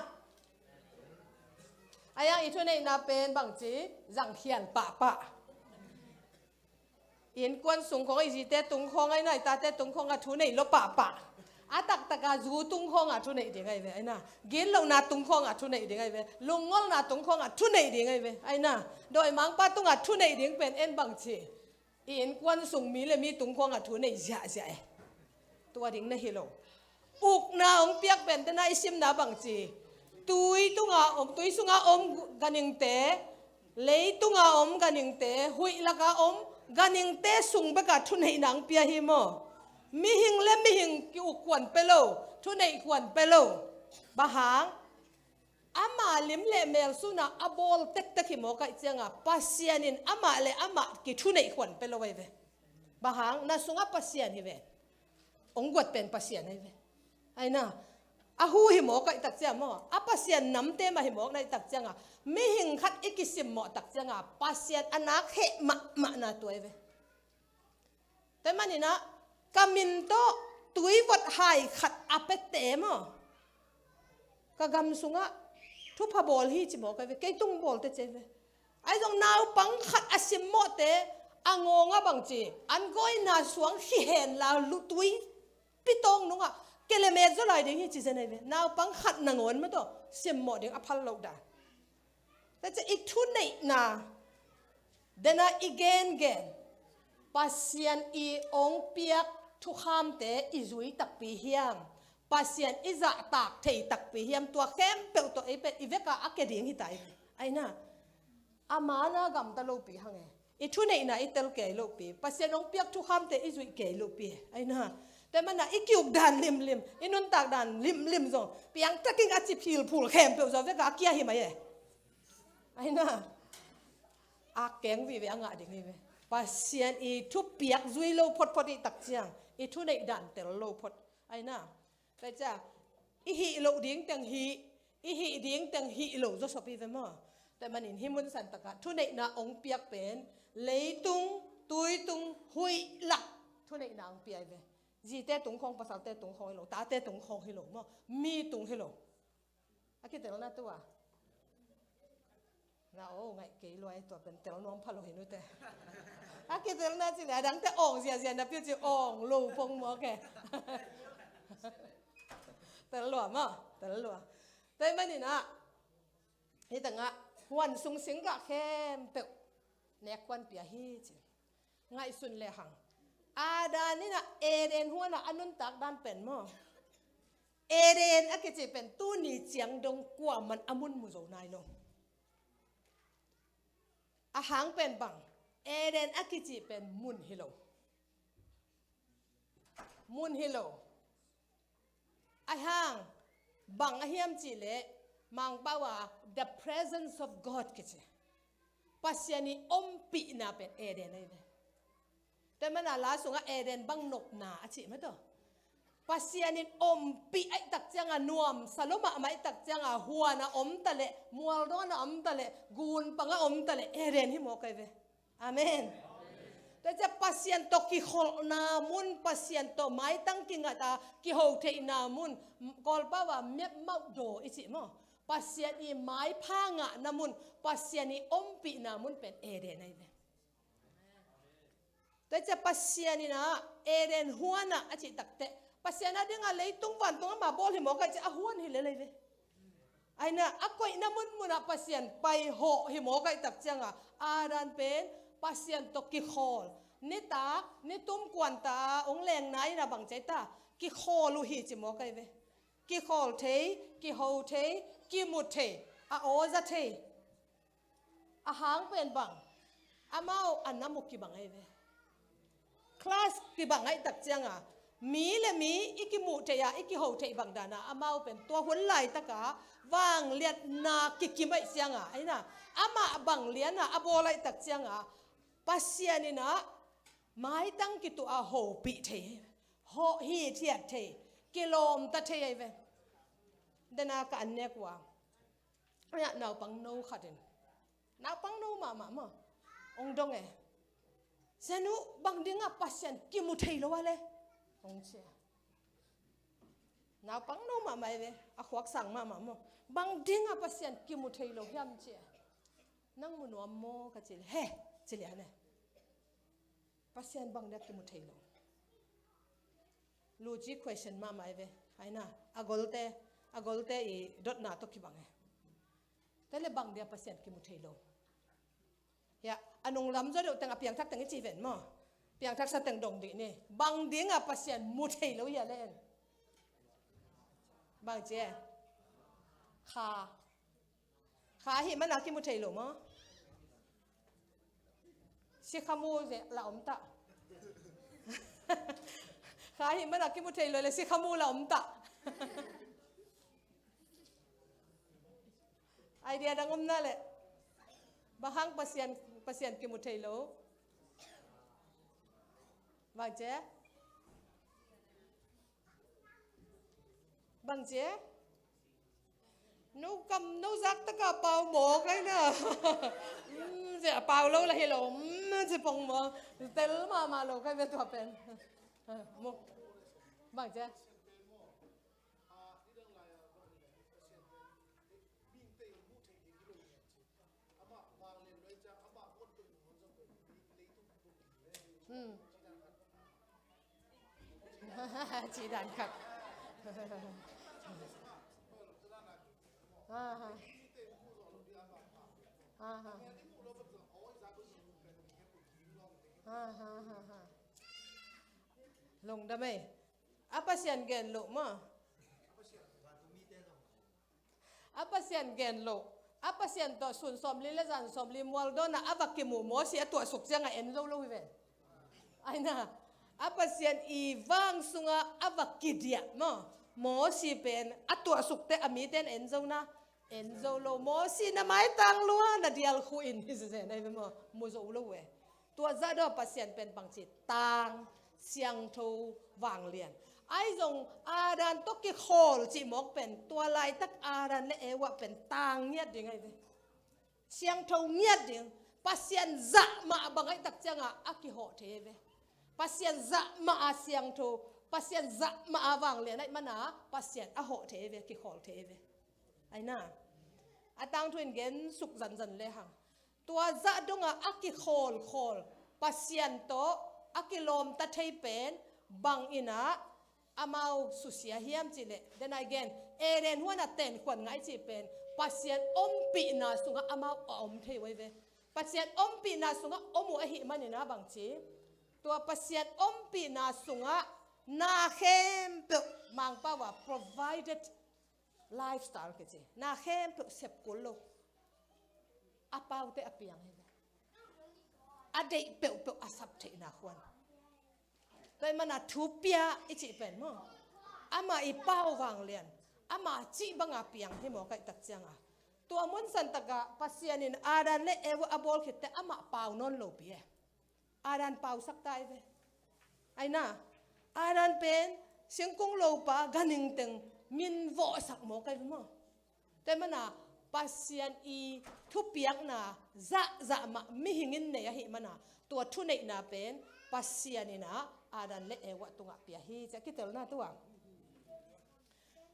A i ang i thuneihna pen bangci zang khial pahpah. I innkuan sung khawng, i zite tung khawng a i na, i tate tung khawngah thu nei lo pahpah. A taktaka zu tung khawngah thu nei ding a i ve a i na. Ginlohna tung khawngah thu nei ding a i ve. Lungngolhna tung khawngah thu nei ding a i ve a i na. Dawimangpa tungah thu nei ding pen en bangci i innkuan sung mi le mi tung khawngah thu nei ziahziah e. Tua ding na hi lo. Ukna hong piak pen tena i simna bangci tui tunga om, tui sunga om ganhingte, leitunga om ganhingte, huih laka om ganhingte sung beka thuneihna hong pia hi maw? Mihing le mihing ki-uk khuan pe lo, thuneih khuan pe lo. Bang hang? Ama lim le mel suna a bawl tektek hi mawk ahih cianga Pasian in amah le amah kithuneih khuan pia lo ahi ve. Bang hang, na sungah Pasian hi ve. Ong guat pen Pasian ahi ve. Aina, a hu hi mawk ahih tak ciang maw, a Pasian namte mah hi mawk na ahih tak cianga, mihing khat i kisimmawh tak cianga Pasian a nak heh mahmahna tua ahi ve. Tua maninah ka min tawh tuivot hai khat a piate maw, ka gam sungah thupha bawl hi ci mawk ahi ve, kei tung bawlte ci ahi ve. Ahi zong naupang khat a simmawhte a ngawng a bangci an gawina suang hi hen la, lu tui pitawng nungah kelemet zaw lai ding hi ci zen ahi ve. Naupang khat nangawn maw tawh simmawh ding a phal loh dan. Tua ciah i thuneihna dena i gengen, Pasian i ong piak thukhamte i zui takpi hiam, Pasian i zahtak thei takpi hiam, tua khempeuh tawh ei pen i veka a ke ding hi ta i ve. Aina, a mana gamta lopi hang e. I thuneihna i tel kei lopi, Pasian ong piak thukhamte i zuih kei lopi. Aina, tua mana i kiuk dan limlim, i nuntak dan limlim zong piangtakin a ci philphul khempeuh zong veka a kia hi mai e. Aina, a keng vive a ngah ding hi ve. Pasian i thupiak zui lo photphot i tak ciang i thuneih dan tel lo phot. Aina, tua ciah i hih loh ding teng hih, i hih ding teng hih lo zawsop hi ve maw? Tua manin hih mun santakah thuneihna ong piak pen leitung, tuitung, huih lak thuneihna ong pia hi ve. Zite tung khawng, pasalte tung khawng hi lo, tate tung khawng hi lo maw? Mi tung hi lo. A kitelna tua. Na o, ngaih kei lua e, tua pen tel nuam pha lo hi nute. A kitelna ci le a dangte awng ziazia na pia ci awng lo pong maw ke. Tel lua maw, tel lua. Tua maninah hih tangah huan sung singgah khempeuh nek huan pia hi ci. Ngaihsun lehang Adam inah Eden huanah a nuntak dan pen maw, Eden a kici pen tuni ciang dong kuaman a mun mu zo nai lo. A hang pen bang, Eden a kici pen mun hi lo. Mun hi lo. A hang bang a hiam cihleh Mangpau a the presence of God kici. Pasian i ompihna pen Eden ahi ve. Tua mana la sungah Eden bang nopna a cih mah tawh. Pasian in ompih ahih tak cianga nuamsa lua mahmah ahih tak cianga huana om taleh, mualdawana om taleh, gunpanga om taleh Eden hi mawk ahi ve. Amen. Tua ciah Pasian tawh kikholhna mun, Pasian tawh maitang kingata kiho theihna mun, Kawlpau a mep mauh daw i cih maw? Pasian i maipha ngahna mun, Pasian i ompihna mun pen Eden ahi ve. Tua ciah Pasian inah Eden huanah a cih takteh Pasian a dingah leitung vantung ama bawl hi mawk ahih ciah a huan hi lel ahi ve. Aina a koihna munmunah Pasian paihawh hi mawk ahih tak cianga Adam pen Pasian tawh kikhawl, nitak nitum kuanta a hong lengna inah bang ci ahi ta, kikhawl uh hi ci mawk ahi ve. Kikhawl thei, kiho thei, kimu thei, a aw za thei. A hang pen bang, amau a nam uh kibang ahi ve. Class kibang ahih tak cianga mi le mi i kimuh theih a, i kiho theih bang dana amau pen tua hun laitaka vangliatna kikim ahih cianga, aina amah bang liana a bawl ahih tak cianga Pasian inah maitang kituh a hopih thei, hawh hithiat thei, kilawmta thei ahi ve. Dena ka an nek uh a, aina naupang no khatin, naupang no mahmah maw, hong dong e. Sia nu, bang dingah Pasian kimu thei lo a le? Hong ci a. Naupang no mahmah ahi ve, a khuak sang mahmah maw. Bang dingah Pasian kimu thei lo hiam ci a. Nang mu nuam maw ka ci le, he, ci lian e. Pasian bang dia kimu thei lo? Logic question mahmah ahi ve. Aina a golte, a golte i dotna tawh kibang e. Tua le bang dia Pasian kimu thei lo? Hia, a nunglam zaw deuh teng a piangthak teng i ci ven maw? Piangthaksa teng dong dih ni. Bang dingah Pasian mu thei lo hia le en? Bang ci e? Kha. Kha ahih mana kimu thei lo maw? Sikhamu ze la om ta. Kha ahih mana kimu thei lo le sikhamu la om ta. Idea dang om na leh. Bang hang Pasian, Pasian kimu thei lo. Bang ci? Bang ci? No kam, no zak taka pau mawk ai na. Mm, ci a pau lo la hi lo. Mm, ci pong maw. Tel mahmah lo kai ve tua pen. Mu. Bang ci? Hmm. Ci dan khat. Ha, ha. Ha, ha. Ha, ha, ha, ha. Lungdam ei. A Pasian gen loh maw. A Pasian gen loh. A Pasian tawh sun sawmli le zan sawmli mualdawnah a va kimu Mosi a tuahsuk ciangah en zo lo hi ve. Ai na. A Pasian i vang sungah a va kidiah maw. Mosi pen a tuahsukte a mite in en zo na. En zo lo. Mosi na maitang lua na dial khuh in hi zen ai ve maw. Mu zo lo ve. Tua zah dawh Pasian pen bangci tang, siangtho, vanglian. Ai zong Adam tawh kikhawl cih mawk pen tua laitak Adam le Eva pen tang ngiat ding ai ve. Siangtho ngiat ding. Pasian zah mah bang ai tak ciangah a kihawh thei ai ve. Pasian zah mah a siangtho, Pasian zah mah a vanglian ai mana Pasian a hawh thei ai ve, kikhawl thei ai ve. Ai na. A tangthu in gen suk zanzan le hang. Tua zah dongah a kikhawlkhawl Pasian tawh a kilawmta thei pen bang inah amau susia hiam cih leh, then again, Eden huanah tenkhuan ngai cih pen Pasian ompihna sungah amau a om thei uh ai ve. Pasian ompihna sungah om uh ahih maninah bangci, tua Pasian ompihna sungah na khempeuh Mangpau a provided lifestyle kici. Na khempeuh sep kul lo. A paute a piang hi ve. A deih peuhpeuh a sap theihna huan. Tua i mana thupia i cih pen maw. Ama i pau vanglian. Ama cih banga piang hi maw kaihtak cianga. Tua munsan takah Pasian in Adam le Eva a bawl khitte amah pau nawn lo pi e. Adam pausak ta ai ve. Ai na, Adam pen singkung lopa ganhing teng min vawhsak mawk ai ve maw. Tua mana Pasian i thupiakna zahzah mah mihing in nei ahih mana tua thuneihna pen Pasian inah Adam le Eva tungah pia hi cia kitelna tua.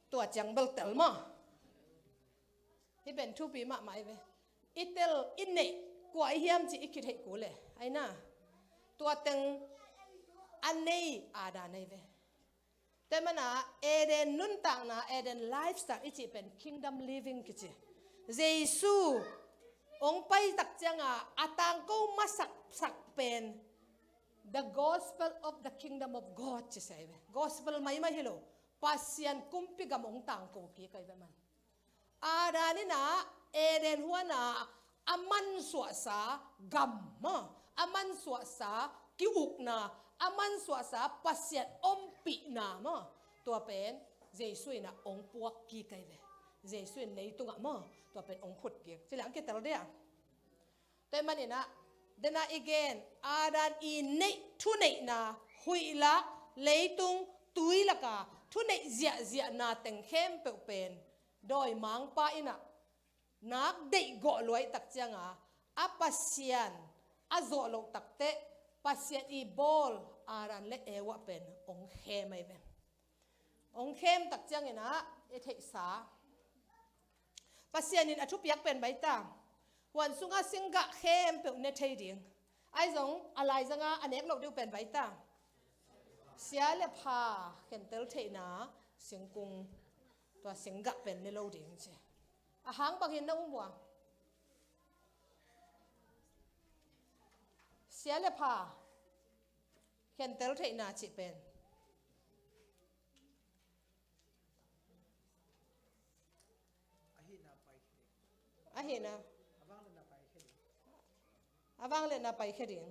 Tua ciang bel tel maw. Hih pen thupi mahmah ai ve. I tel i neih kua i hiam cih i kitheih kul e. Ai na. Tua teng a nei Adam ai ve. Tua mana Eden nuntakna, Eden lifestyle i cih pen kingdom living kici. Jesu hong pai tak cianga a tangko masaksak pen the gospel of the kingdom of God ci sia ai ve. Gospel maimai hi lo. Pasian kumpi gam hong tangko kik ai ve man. Adam inah Eden huanah a mansuahsa gam maw, a mansuahsa ki-ukna, a mansuahsa Pasian ompihna maw. Tua pen Jesu inah hong puak kik ai ve. Jesu in leitungah maw, tua pen hong khut kik. Ci leh ang kitel dia. Tua maninah, dena i gen, Adam i neih thuneihna, huihlak, leitung, tuilaka thuneih ziahziahna teng khempeuh pen dawimangpa inah nak deih gawh luai tak cianga a Pasian a zawh loh takteh Pasian i bawl Adam le Eva pen hong khem ai ve. Hong khem tak cianginah i theihsa Pasian in a thupiak pen baita. Huan sunga singgah khempeuh ne thei ding. Ai zong a laizanga a nek loh deuh pen baita. Sia le pha khentel theihna singkung tua singgah pen ne lo ding ci. A hang bangin na um ua. Sia le pha khentel theihna cih pen. Ahihna. A vangliatna paikhia ding.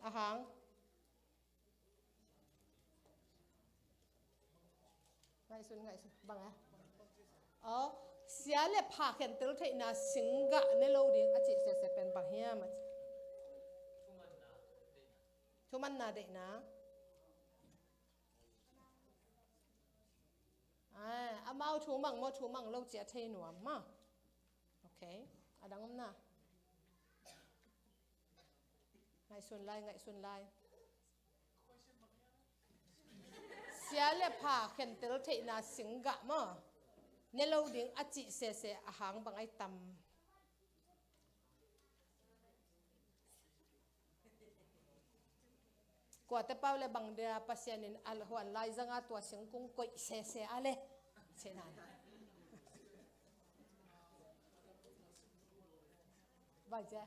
A hang. Ngaihsun, ngaihsun. Bang a. Aw, Sia le pha khentel theihna singgah ne lo ding a cih sese pen bang hiam a ci. Thumanna deihna. Ai, amau thu mang maw, thu mang lo ci a thei nuam maw. Ok. A dang om na. Ngaihsun lai, ngaihsun lai. Sia le pha khentel theihna singgah maw, ne lo ding a cih sese a hang bang ai tam. Kuate pau le bang dia Pasian in a huan lai zanga tua singkung koih sese a le. Cina. Bai cia.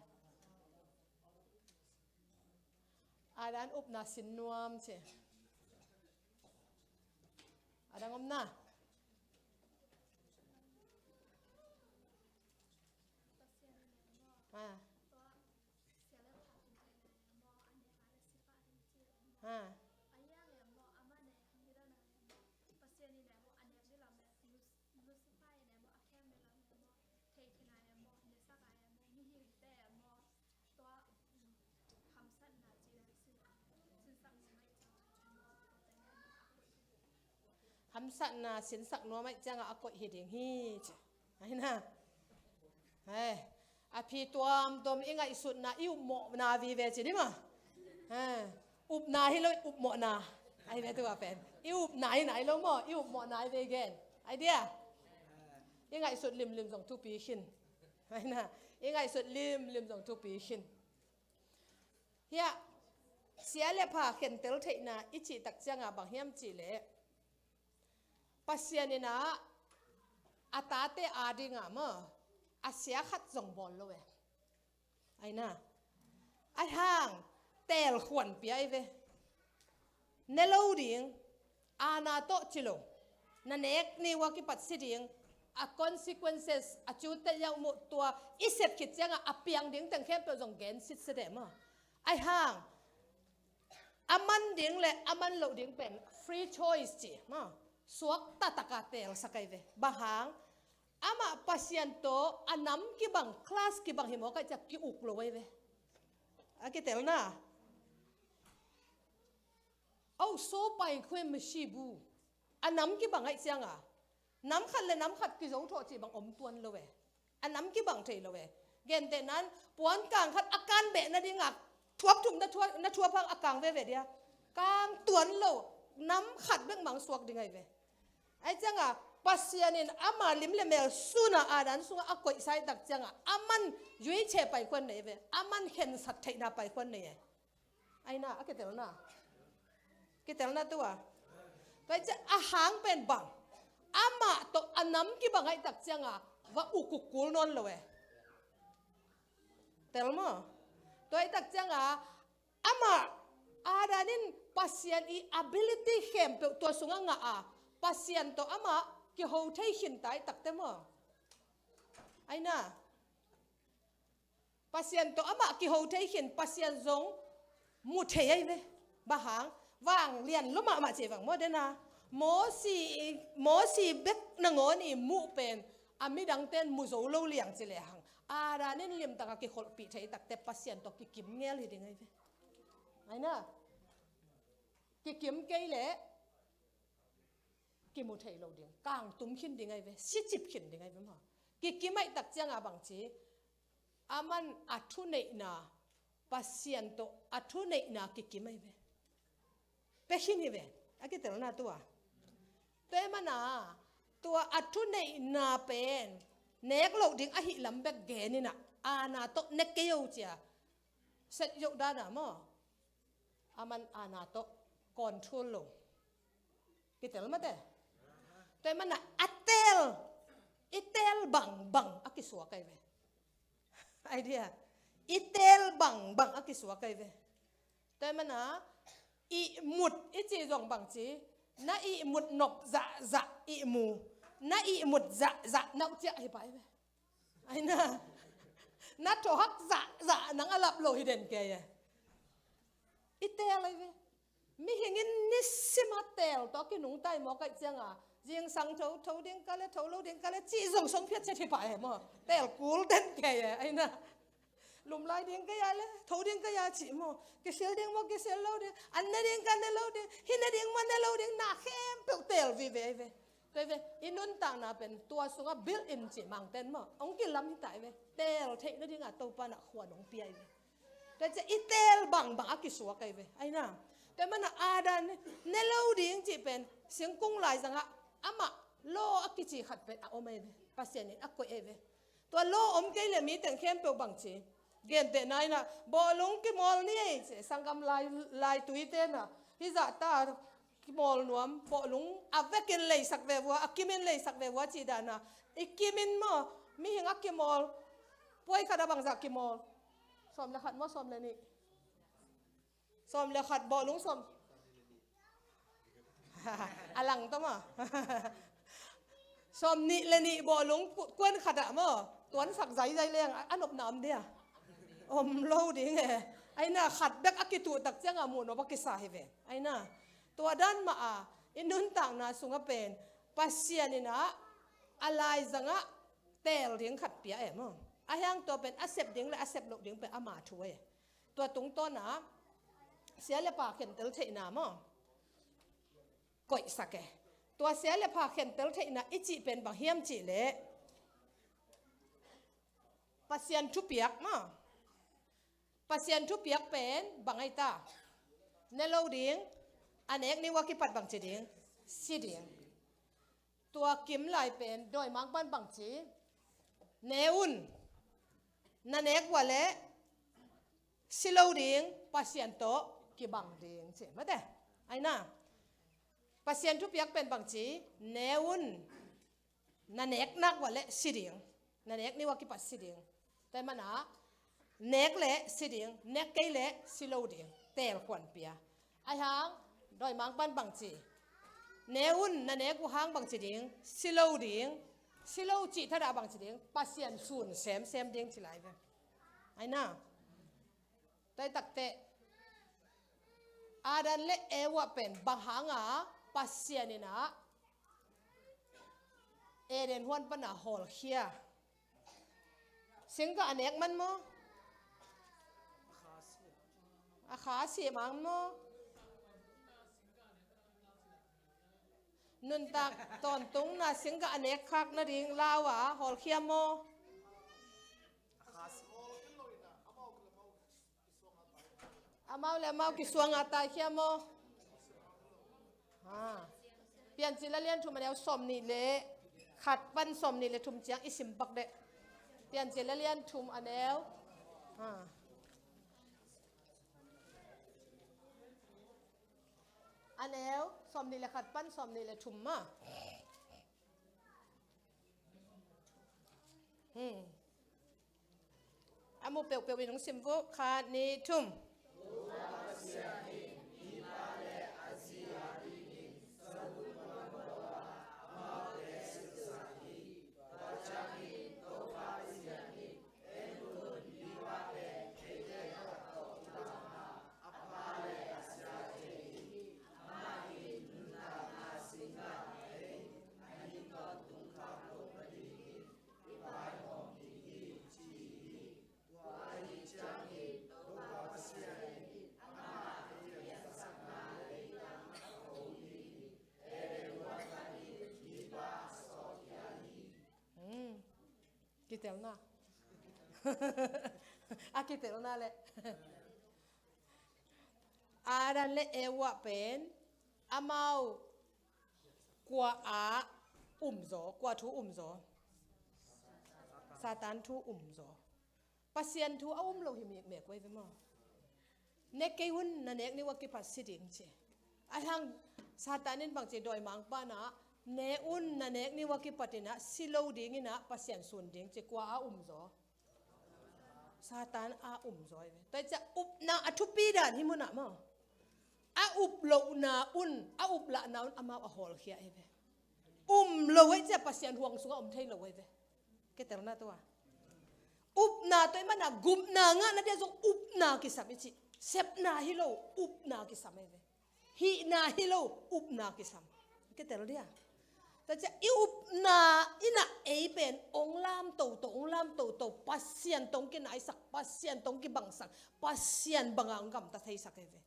A dan upna sin nuam ci. A dang om na. Ha. Ha. Hamsatna sinsak nuam ahih ciangah a koih hi ding hi ci. Ai na. Hei. A phi tuamtuam i ngaihsutna i upmawhna vive ci ni maw. Hei. Upna hi lo upmawhna. Ai ve tua pen. I upna hi nai lo maw. I upmawhna ai ve gen. Ai dia. I ngaihsut limlim zong thupi khin. Ai na. I ngaihsut limlim zong thupi khin. Hiah, sia le pha khentel theihna i cih tak ciangah bang hiam cih leh, Pasian in ah a tate adingah maw, a sia khat zong bawl lo e. Ai na. Ai hang, teel khuan pia ai ve. Ne lo ding, aana tawh ci lo. Na nek ni ua kipat si ding, a consequences, a cute yauh muh tua, i sep khit ciangah a piang ding teng khempeuh zong gen sitset e maw. Ai hang, a man ding le a man loh ding pen free choice ci maw. Suak taktak a teelsak ai ve. Bang hang, amah Pasian tawh a nam kibang, class kibang hi mawk ahih ciang ki-uk lo ai ve. A kitelna. Au, so pai khuem masi bu. A nam kibang ahih ciangah. Nam khat le nam khat kizo thawh cih bang om tuan lo e. A nam kibang thei lo e. Gentehna in, puan kang khat a kan beh nadingah, thuak thum na thuak, na thuak phang a kang veve dia. Kang tuan lo, nam khat bek mang suak ding ai ve. Ai ciangah, Pasian in ama lim le mel sunah a dan sungah a koihsa ahih tak ciangah, a man yuiche pai khuan nei ve. A man khensat theihna pai khuan nei e. Ai na, a kitelna. Kitelna tua. Tua ahih ciang a hang pen bang. Amah tawh a nam kibang ahih tak ciangah, va ukuk kul nawn lo e. Tel maw. Tua ahih tak ciangah, amah, a dan in Pasian i ability khempeuh tua sungah ngah a, Pasian tawh amah kiho thei khin ta ahih tak te maw. Ai na. Pasian tawh amah kiho thei khin, Pasian zong mu thei ai ve. Bang hang, vanglian lua mahmah ci vang maw dena. Mosi, Mosi bek nangawn i muh pen, a midangte in mu zo lo liang ci lehang. A dan in limtaka kikholhpih thei tak te Pasian tawh kikim ngel hi ding ai ve. Ai na. Kikim kei leh, kimu thei lo ding. Kangtum khin ding ai ve. Sicip khin ding ai ve maw. Kikim ahih tak ciangah bang ci. Aman a thuneihna, Pasian tawh a thuneihna kikim ai ve. Pia khin hi ve. A kitelna tua. Tua ahih mana, tua a thuneihna pen, nek loh ding ahih lam bek gen in ah, aana tawh ne kei o cia. Set yoh dana maw. Aman aana tawh control lo. Kitel mate. Tua ahih mana a teel, i teel bangbang a kisuak ai ve. Ai dia. I teel bangbang a kisuak ai ve. Tua ahih mana ihmut i ci zong bang ci. Na ihmut nop zahzah ihmu. Na ihmut zahzah nauh ciah hi pai ve. Ai na. Na thohak zahzah nang a lap lo hi den kei e. I teel ai ve. Mihing in nisim a teel tawh a kinungta i mawk ahih cianga, Zingsang tho, tho ding ka le, tho lo ding ka le, cih zong song phiat ciat hi pah e maw. Tel kul den kei e, aina. Lum lai ding ka ya le, tho ding ka ya cih maw. Kisil ding maw, kisil lo ding. An ne ding ka ne lo ding. Hi ne ding maw, ne lo ding. Na khempeuh tel vive ve. Tua ve, i nuntakna pen tua sungah built in cih mangten maw. Hong kilam hi ta ve. Tel theih nading a Topa na khuan hong pia ve. Tua ciah i tel bangbang a kisuak ahi ve. Aina. Tua mana Adam ne lo ding cih pen singkung laizangah amah law a kici khat pen a om ahi ve. Pasian in a koih ahi ve. Tua law om kei le mi teng khempeuh bang ci. Gentehna inah bawhlung kimawl ni ei ci. Sanggam lai, lai tui tena. Hizah ta kimawl nuam, bawhlung a vekin leisak ve vua, a kimin leisak ve vua cih dana. I kimin maw, mihing a kimawl, puai khat a bangzah kimawl. Sawm le khat maw, sawm le nih. Sawm le khat bawhlung sawm. A lang tawh maw. Sawm nih le nih bawhlung ku-, kuan khat ah maw. Tuansak zaizai leng a, a nopna om dia. Om lo ding e. Aina khat bek a kituh tak ciangah muh nop a kisa hi ve. Aina. Tua dan mah a, i nuntakna sungah pen, Pasian inah, a laizangah, tel ding khat pia e maw. A hiang tua pen, a sep ding le a sep loh ding pen ama thu e. Tua tungtawnah, sia le pha khentel theihna maw. Koihsak e. Tua sia le pha khentel theihna i cih pen bang hiam cih leh. Pasian thupiak maw. Pasian thupiak pen bang ahi ta. Ne lo ding, a nek ni ua kipat bang ci ding, si ding. Tua kim lai pen, dawimangpan bang ci, ne un, na nek ua le, si lo ding, Pasian tawh, kibang ding ci. Mate, aina. Pasian thupiak pen bang ci, ne un, na nek nak ua le si ding. Na nek ni ua kipat si ding. Tua mana, nek le si ding, nek kei le si lo ding. Tel khuan pia. Ai hang, dawimangpan bang ci. Ne un, na nek uh hang bang ci ding, si lo ding. Si lo cih thadah bang ci ding, Pasian sun semsem ding ci lai ve. Aina. Tua hi takteh, Adam le Eva pen bang hanga Pasian inah Eden huan pana hawlkhia. Singkah a nek man maw? A kha si mang maw? Nuntak tawntungna singkah a nek khak nading lau a hawlkhia maw? Amau le amau kisuang a taikhia maw? Ha. Piancil a lian thum a neu sawm nih le khat pan sawm nih le thum ciang i sim pak deh. Piancil a lian thum a neu. Ha. A neu sawm nih le khat pan sawm nih le thum mah. Hmm. A mu peuhpeuh in hong sim vua, khat, nih, thum. Hmm. Kitelna. A kitelna le. Adam le Eva pen amau kua a umzaw, kua thu umzaw. Satan thu umzaw. Pasian thu a um lo hi mikmek uh ahi ve maw. Ne kei un, na nek ni ua kipat si ding ci. Ai hang Satan in bang ci, dawimangpa na, ne un, na nek ni ua kipat inah si lo ding inah Pasian sun ding ci, kua a umzaw. Satan a umzaw ahi ve. Tua ciah upna a thupi dan hi munah maw. A up lohna un, a up lahna un amau a hawlkhia ahi ve. Um lo ahi ciah Pasian huang sungah om thei lo ahi ve. Kitelna tua. Upna tua i mana gupna ngahna dia zong upna kisam i cih. Sepna hi lo, upna kisam ahi ve. Hihna hi lo, upna kisam. Kitel dia. Tua ciang i upna in ah ei pen hong lam toto, hong lam toto, Pasian tawh hong kinaisak, Pasian tawh hong kibangsak, Pasian banga hong gamta theisak ei ve.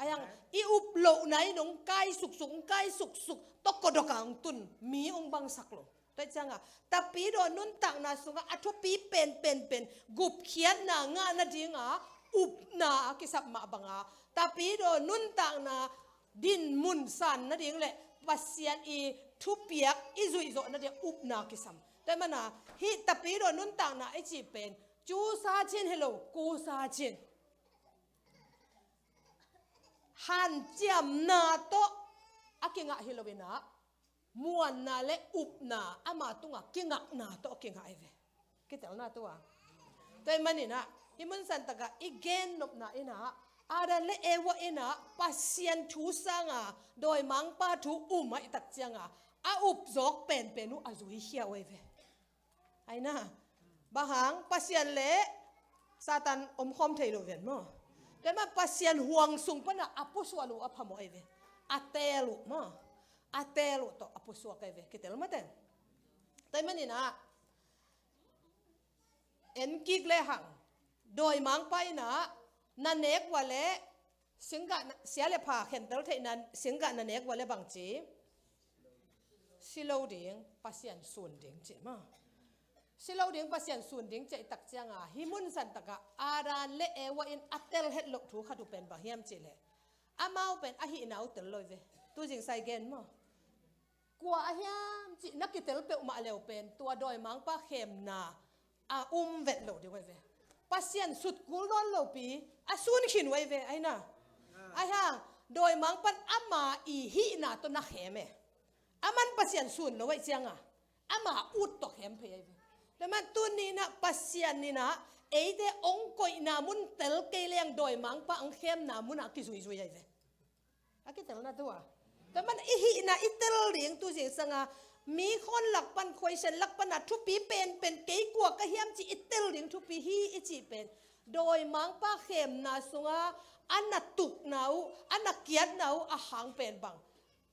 Ahi hang i up lohna in hong kai suksuk, hong kai suksuk, tawh kodok a hong tun mi hong bangsak lo. Tua ciang a, Tapidaw nuntakna sungah a thupi penpen pen gupkhiatna ngah nadinga upna a kisap mah banga, Tapidaw nuntakna dinmun san nading le Pasian i thupiak i zuihzawh nading upna kisam. Tua mana hih Tapidaw nuntakna i cih pen cusa cin hi lo, kusa cin. Hanciamna tawh a kingah hi lo in ah, muanna le upna ama tungah kingakna tawh a kingah hi ve. Kitelna tua. Tua ahih manin ah, hih mun santakah i gennopna in ah, Adam le Eva in ah Pasian thu sanga dawimangpa thu um ahih tak cianga a upzawk penpen uh a zuikhia uh ahi ve. Ahi na, bang hang Pasian le Satan omkhawm thei lo ven maw? Tua ahih manin Pasian huang sung pana a pusuak uh a phamawh ahi ve. A teel uh maw? A teel uh tawh a pusuak ahi ve. Kitel mate. Tua ahih manin ah, en kik le hang, dawimangpa in ah na nek uh a le, singgah na, sia le pha khentel theihna singgah na nek uh a le bangci, si lo ding, Pasian sun ding ci maw? Si lo ding, Pasian sun ding ci ahih tak cianga, hih mun santakah Adam le Eva in a tel het loh thu khat uh pen bang hiam cih leh, amau pen a hihna uh tel lo hi ve. Tu zingsai gen maw? Kua a hiam cih na kitel peuhmah leu pen tua dawimangpa khemna a um vet lo ding uh ahi ve. Pasian sutkul dawn lopi a sun khin uh ahi ve, ahi na. Ahi hang dawimangpan ama i hihna tawh na khem e. Aman Pasian sun lo ahih cianga ama ut tawh khem phei ahi ve. Tua ahih manin tuni in ah Pasian in ah eite hong koihna mun tel kei leng dawimangpa hong khemna munah kizuizui ahi ve. A kitelna tua. Tua ahih manin i hihna i tel ding tu zingsanga, mi khawn lak pan, khuaisian lak pana thupi penpen kei kua ka hiam cih i tel ding thupi hi i cih pen dawimangpa khemna sunga a na tukna uh, a na kiatna uh a hang pen bang,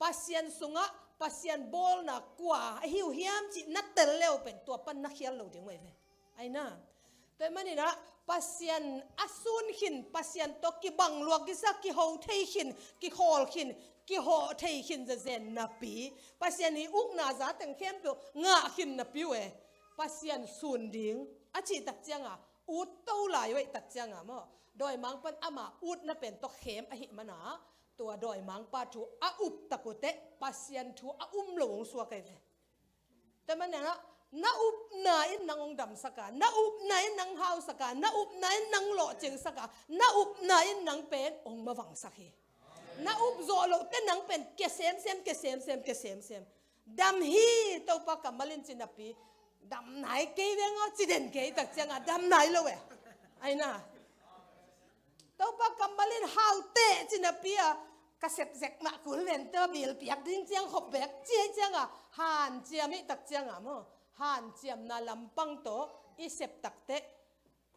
Pasian sungah Pasian bawlna kua ahi uh hiam cih na tel le uh pen tua pan na khial lo ding uh ahi ve. Ahi na. Tua ahih manin ah Pasian a sun khin, Pasian tawh kibang luak kisa, kiho thei khin, kikhawl khin, kihawh thei khin zezen napi, Pasian i ukna za teng khempeuh ngah khin napi uh e. Pasian sun ding a cih tak cianga ut to lai uh ahih tak cianga maw, dawimangpan ama utna pen tawh khem ahih mana tua dawimangpa thu a up tak uh teh Pasian thu a um lo hong suak ahi ve. Tua ahih manin ah, na upna in nang hong damsak a, na upna in nang hausak a, na upna in nang lawhcingsak a, na upna in nang pen hong mavangsak hi. Na up zawh loh teh nang pen kia semsem, kia semsem, kia semsem. Dam hi, Topa kammal in ci napi, dam nai kei veng aw, ci den kei tak cianga dam nai lo e. Ahi na. Topa kammal in hau teh ci napi a, ka sep zek mah kul ven teh, bil piak ding ciang khop bek ci ahih cianga hanciam ahih tak cianga maw, hanciamna lampang tawh i sep tak teh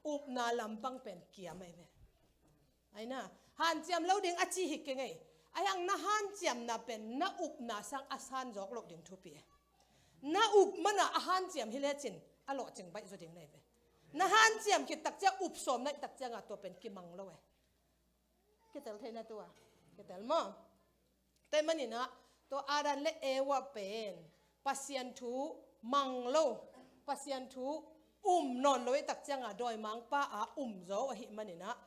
upna lampang pen kiam ahi ve. Ahi na, hanciam lo ding a ci hi keng ei. Ahi hang na hanciamna pen na upna sang a san zawk loh ding thupi e. Na up mana a hanciam hi lecin a lawhcing baih zaw ding na hi ve. Na hanciam khit tak ciang up sawm na hih tak cianga tua pen kimang lo e. Kitel thei na tua. Kitel maw? Tua ahih manin ah, tua Adam le Eva pen Pasian thu mang lo, Pasian thu um nawn lo ahih tak cianga dawimangpa a um zaw ahih manin ah,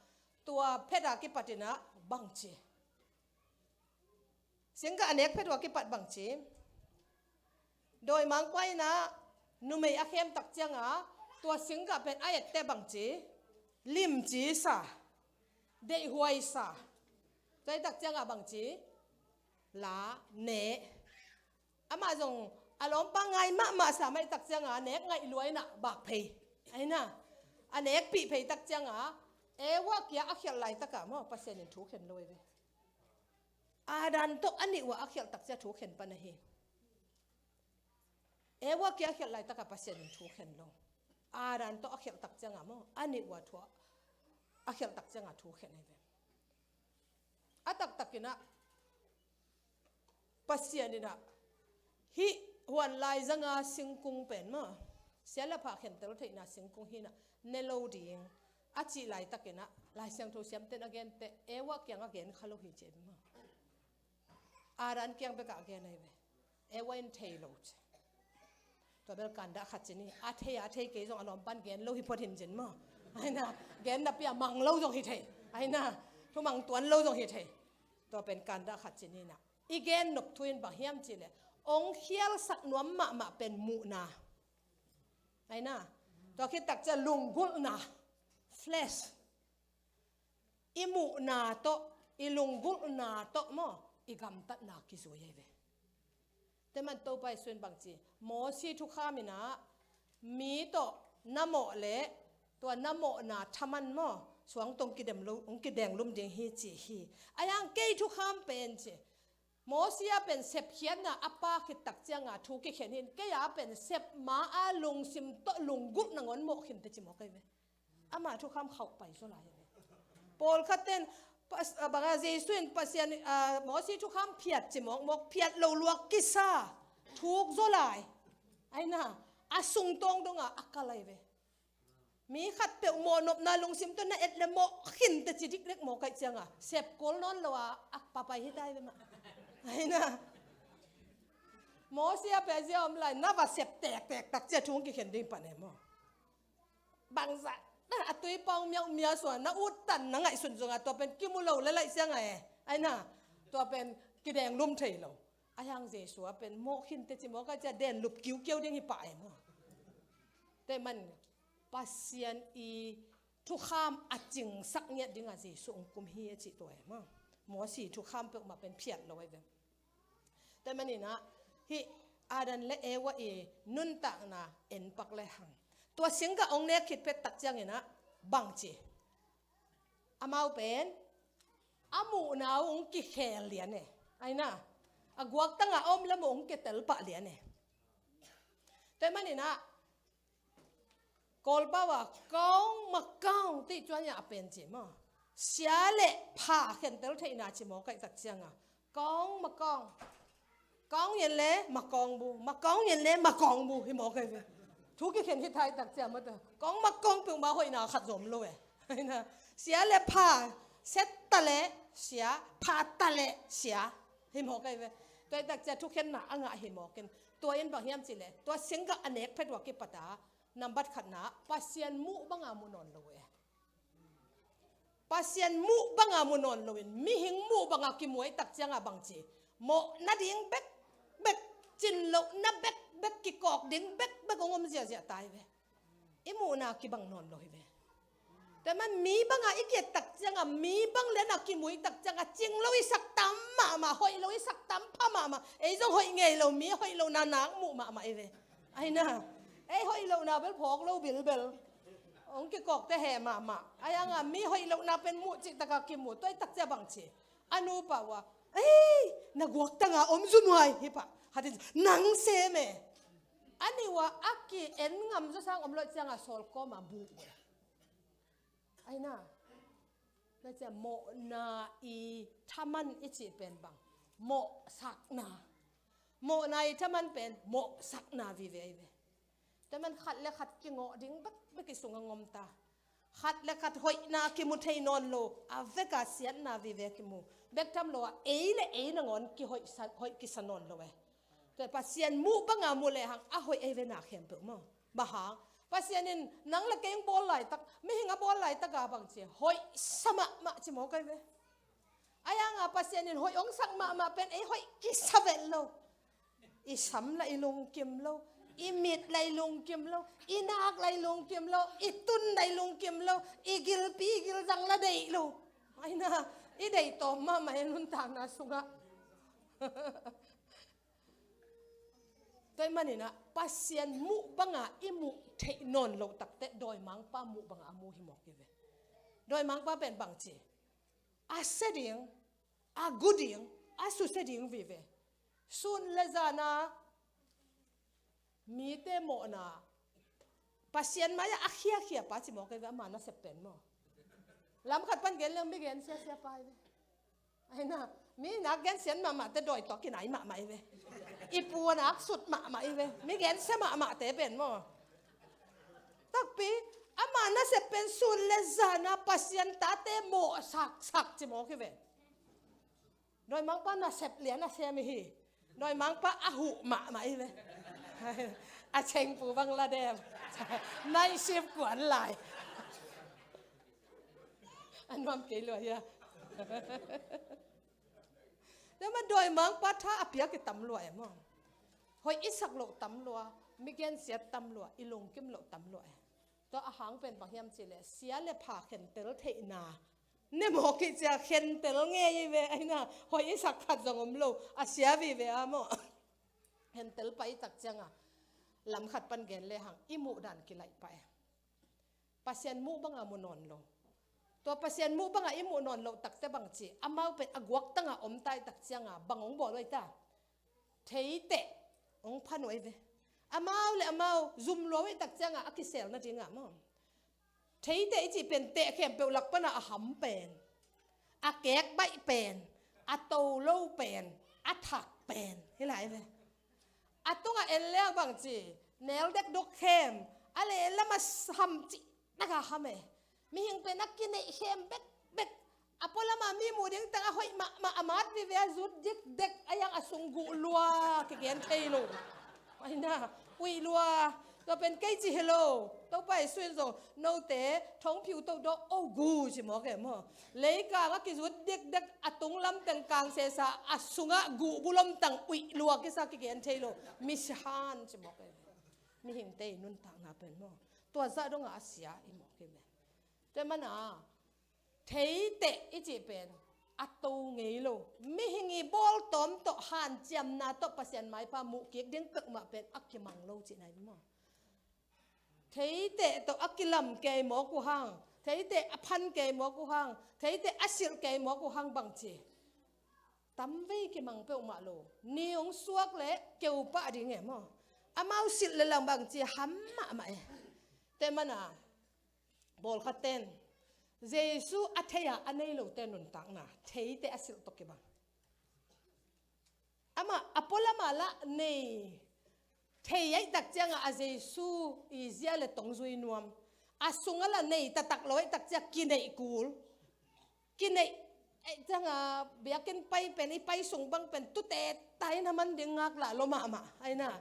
tua phet a kipat in ah bangci, singgah a nek phet uh a kipat bangci, dawimangpa in ah numei a khem tak cianga tua singgah pen a et teh bangci, limci sa, deihhuai sa. Tua ahih tak cianga bangci, la, neh. Amah zong a lawmpa ngai mahmah sa mah ahih tak cianga nek ngaih lua in ah bak phei. Ahi na, a nekpih phei tak cianga Eva kia a khialh laitaka maw, Pasian in thu khen lo ahi ve. Adam tawh a nih uh a khialh tak ciang thu khen pan ahi. Eva kia a khialh laitaka Pasian in thu khen lo. Adam tawh a khialh tak cianga maw, a nih uh a thu a khialh tak cianga thu khen ahi ve. A taktakin ah Pasian in ah hih Huan laizanga singkung pen maw, sia le pha khentel theihna singkung hi-in ah, ne lo ding a cih laitakin ah, Lai Siangtho siamten a gente, Eva kiangah gen kha lo hi ci maw. Adam kiang bekah gen ahi ve. Eva in thei lo ci. Tua bel kandah khat ci ni, a thei a thei kei zong a lawmpan gen lo hi phot hi-in cin maw. Aina, gen napi a mang lo zong hi thei. Aina, thumang tuan lo zong hi thei. Tua pen kandah khat ci ni-in ah, i gen nop thu in bang hiam cih leh, ong khialsak nuam mahmah pen muhna. Aina, tua khit takciang lunggulhna, flesh. I muhna tawh, i lunggulhna tawh maw, i gamtatna kizui ahi ve. Tua man Topa Jesu in bang ci, Mosi thukham in ah, mi tawh na mawh leh, tua na mawhna thaman maw, suang tawh ong kidem lo, ong kidenglum ding hi ci hi. Ahi hang kei thukham pen ci, Mosi a pen sepkhiatna a pha khit takcianga thu kikhen hi-in, kei a pen sep ma-a lungsim tawh lunggulh nangawn mawh khinte ci mawk ahi ve. Ama thukham khauh pai zaw lai ahi ve. Pawlkhat ten, pas-, a, bang a Jesu in Pasian, a, Mosi thukham phiat ci mawkmawk, phiat lo luak kisa, thuk zaw lai. Aina, a sungtawng dongah a kal ahi ve. Mi khatpeuh mawhnopna lungsim tawh na et leh mawh khinte ci diklek mawk ahih cianga, sep kul nawn lo a, a pha pai hi ta hi ve mah. Aina. Mosi a pen zia om lai, na va sep tektek takciang thu ong kikhen ding pan e maw. Bangzah, na a tuipa ong miauhmiau sua, na uttan na ngaihsun zongah tua pen kimu lo lel ahih cianga e. Aina, tua pen kidenglum thei lo. Ahi hang Jesu a pen mawh khinte ci mawk ahih ciang den lup kiukiau ding hi pah e maw. Tua man Pasian i thukham a cingsak ngiat dinga Jesu ong kum hi a cih tua e maw. Mosi thukham peuhmah pen phiat lo ahi ve. Tua manin ah, hih Adam le Eva i nuntakna en pak lehang, tua singgah ong nek khit phet takciangin ah bang ci. Amau pen a muhna uh ong kikhel lian e. Aina, a guaktanga om lam uh ong kitel pah lian e. Tua manin ah, Kawlpau a kawng makawng tih cuan a pen ci maw. Sia le pha khentel theihna ci mawk ahih takcianga, kawng makawng. Kawng in le makawng bu, makawng in le makawng bu hi mawk ahi ve. Thu kikhen hi ta ahih takciang maw tua, kawng makawng peuhmah hoihna khat zong om lo e. Aina, sia le pha, set ta le sia, pha ta le sia hi mawk ahi ve. Tua ahih takciang thukhenna a ngah hi mawk in, tua in bang hiam cih leh, tua singgah a nek phet uh a kipat a, nambat khatna, Pasian muh banga mu nawn lo e. Pasian muh banga mu nawn loin, mihing muh banga kimu ahih takcianga bang ci. Mawh nading bekbek, cin lohna bekbek, kikawk ding bekbek ong om ziahziah ta hi ve. I muhna kibang nawn lo hi ve. Tua man mi banga i ki-et takcianga, mi bang liana kimu ahih takcianga, cing lo i sak tam mahmah, hoih lo i sak tam pha mahmah. Ei zong hoih ngei lo, mi hoih lohna nak muh mahmah hi ve. Aina, ei hoih lohna bel phawk lo bilbel. Ong kikawkte heh mahmah. Ahi hanga mi hoih lohna pen muh cihtaka kimu, tua ahih takciang bang ci. A nupa uh a, ei, na guaktanga om zu nuai hi pah. Hatin, nang sem e. A nih uh a, a ki-en ngam zawsang om lo ahih cianga sawl kawma buh. Aina. Tua ciang mawhna i thaman i cih pen bang, mawhsakna. Mawhna i thaman pen mawhsakna vive ahi ve. Tua man khat le khat kingawh ding bekbek i sungah om ta. Khat le khat hoihna kimu thei nawn lo, a veka siatna vive kimu. Bek tham lo a, ei le ei nangawn kihoih sa, hoih kisa nawn lo e. Tua Pasian muh banga mu lehang a hoih ahi ve na khempeuh maw. Bang hang, Pasian in nang le kei ong bawl laitak, mihing a bawl laitaka bang ci, hoih sa mahmah ci mawk ahi ve. Ahi hanga Pasian in hoih ong sak mahmah pen ei hoih kisa vet lo. I sam lah i lungkim lo, i mit lah i lungkim lo, i nak lah i lungkim lo, i tun lah i lungkim lo, i gilpi i gilzang lah deih lo. Aina, i deih tawm mahmah i nuntakna sungah. Tua ahih manin ah, Pasian muh banga i muh theih nawn loh takteh dawimangpa muh banga a mu hi mawk hi ve. Dawimangpa pen bang ci, a sia ding, a gu ding, a susia ding vive. Sun le zana mite mawhna Pasian mai-ah a khiakhia pa ci mawk ahi ve, ama nasep pen maw. Lam khat pan gen leng mi gen siasia pa ahi ve. Aina, Mi nak gensiat mahmahte dawi tawh kinai mahmah hi ve. I pu a nak sut mahmah hi ve. Mi gensia mahmahte pen maw. Takpi, ama nasep pen sun le zana Pasian tate mawh saksak ci mawk hi ve. Dawimangpa nasep lian a sem hi. Dawimangpa a huh mahmah hi ve. A chengpu bang la dem. Night shift kuan lai. A nuam kei lua hia. Tua mah dawimangpa tha a piak i tam lua e maw. Hoih i sak loh tam lua, mi gensiat tam lua, i lungkim loh tam lua e. Tua a hang pen bang hiam cih leh sia le pha khentel theihna. Ne mawk i cia khentel ngei i ve aina, hoih i sak khat zong om lo, a sia vive a maw. Khentel pai tak cianga lam khat pan gen le hang i muh dan kilaih pah e. Pasian muh banga mu nawn lo. Tua Pasian muh banga i muh nawn loh takte bang ci, amau pen a guaktanga om tai tak cianga bang hong bawl uh ai ta. Theiteh hong phan uh ai ve. Amau le amau zum lua uh ai tak cianga a kisel nadinga maw. Theiteh i cih pen teh khempeuh lak pana a ham pen, a kek baih pen, a to lo pen, a thak pen hi lai ve. A tungah en leng bang ci, nel dek dok khem, a leh lama ham cih taka ham e. Mihing pen a kineih khem bekbek. A pualama mi muh ding tang a hoih mahmah a mat vive a zut dikdek a yang a sung guh lua kigen thei lo. Aina uih lua. Tua pen kei ci hi lo. Topa Jesu in zong note thongphiu toh dawh o gu ci mawk e maw. Leikang a kizut dikdek a tunglam teng kang sesa a sungah guh bulom tang uih lua kisa kigen thei lo. Misihan ci mawk e. Mihingte i nuntakna pen maw. Tua zah dongah a sia i mawk hi ve. Tua mana theiteh i cih pen a to ngei lo. Mihing i bawltawm tawh hanciamna tawh Pasian maipha muh kik ding peuhmah pen a kimang lo cihna hi maw. Theiteh tawh a kilam kei mawk uh hang, theiteh a phan kei mawk uh hang, theiteh a silh kei mawk uh hang bang ci. Tamvei kimang peuhmah lo. Ni hong suak le keu pah ding e maw. Amau silh le lang bang ci ham mahmah e. Tua mana Pawlkhat ten Jesu a thei a a nei lote nuntakna theite a silh tawh kibang. Amah a pualama lah nei thei aih tak cianga a Jesu i zia le tongzui nuam. A sunga lah nei taktak lo aih tak cia kineih kul. Kineih aih cianga biakinn pai pen i pai sung bang pen tute tain a man ding ngak lah lo mahmah aina.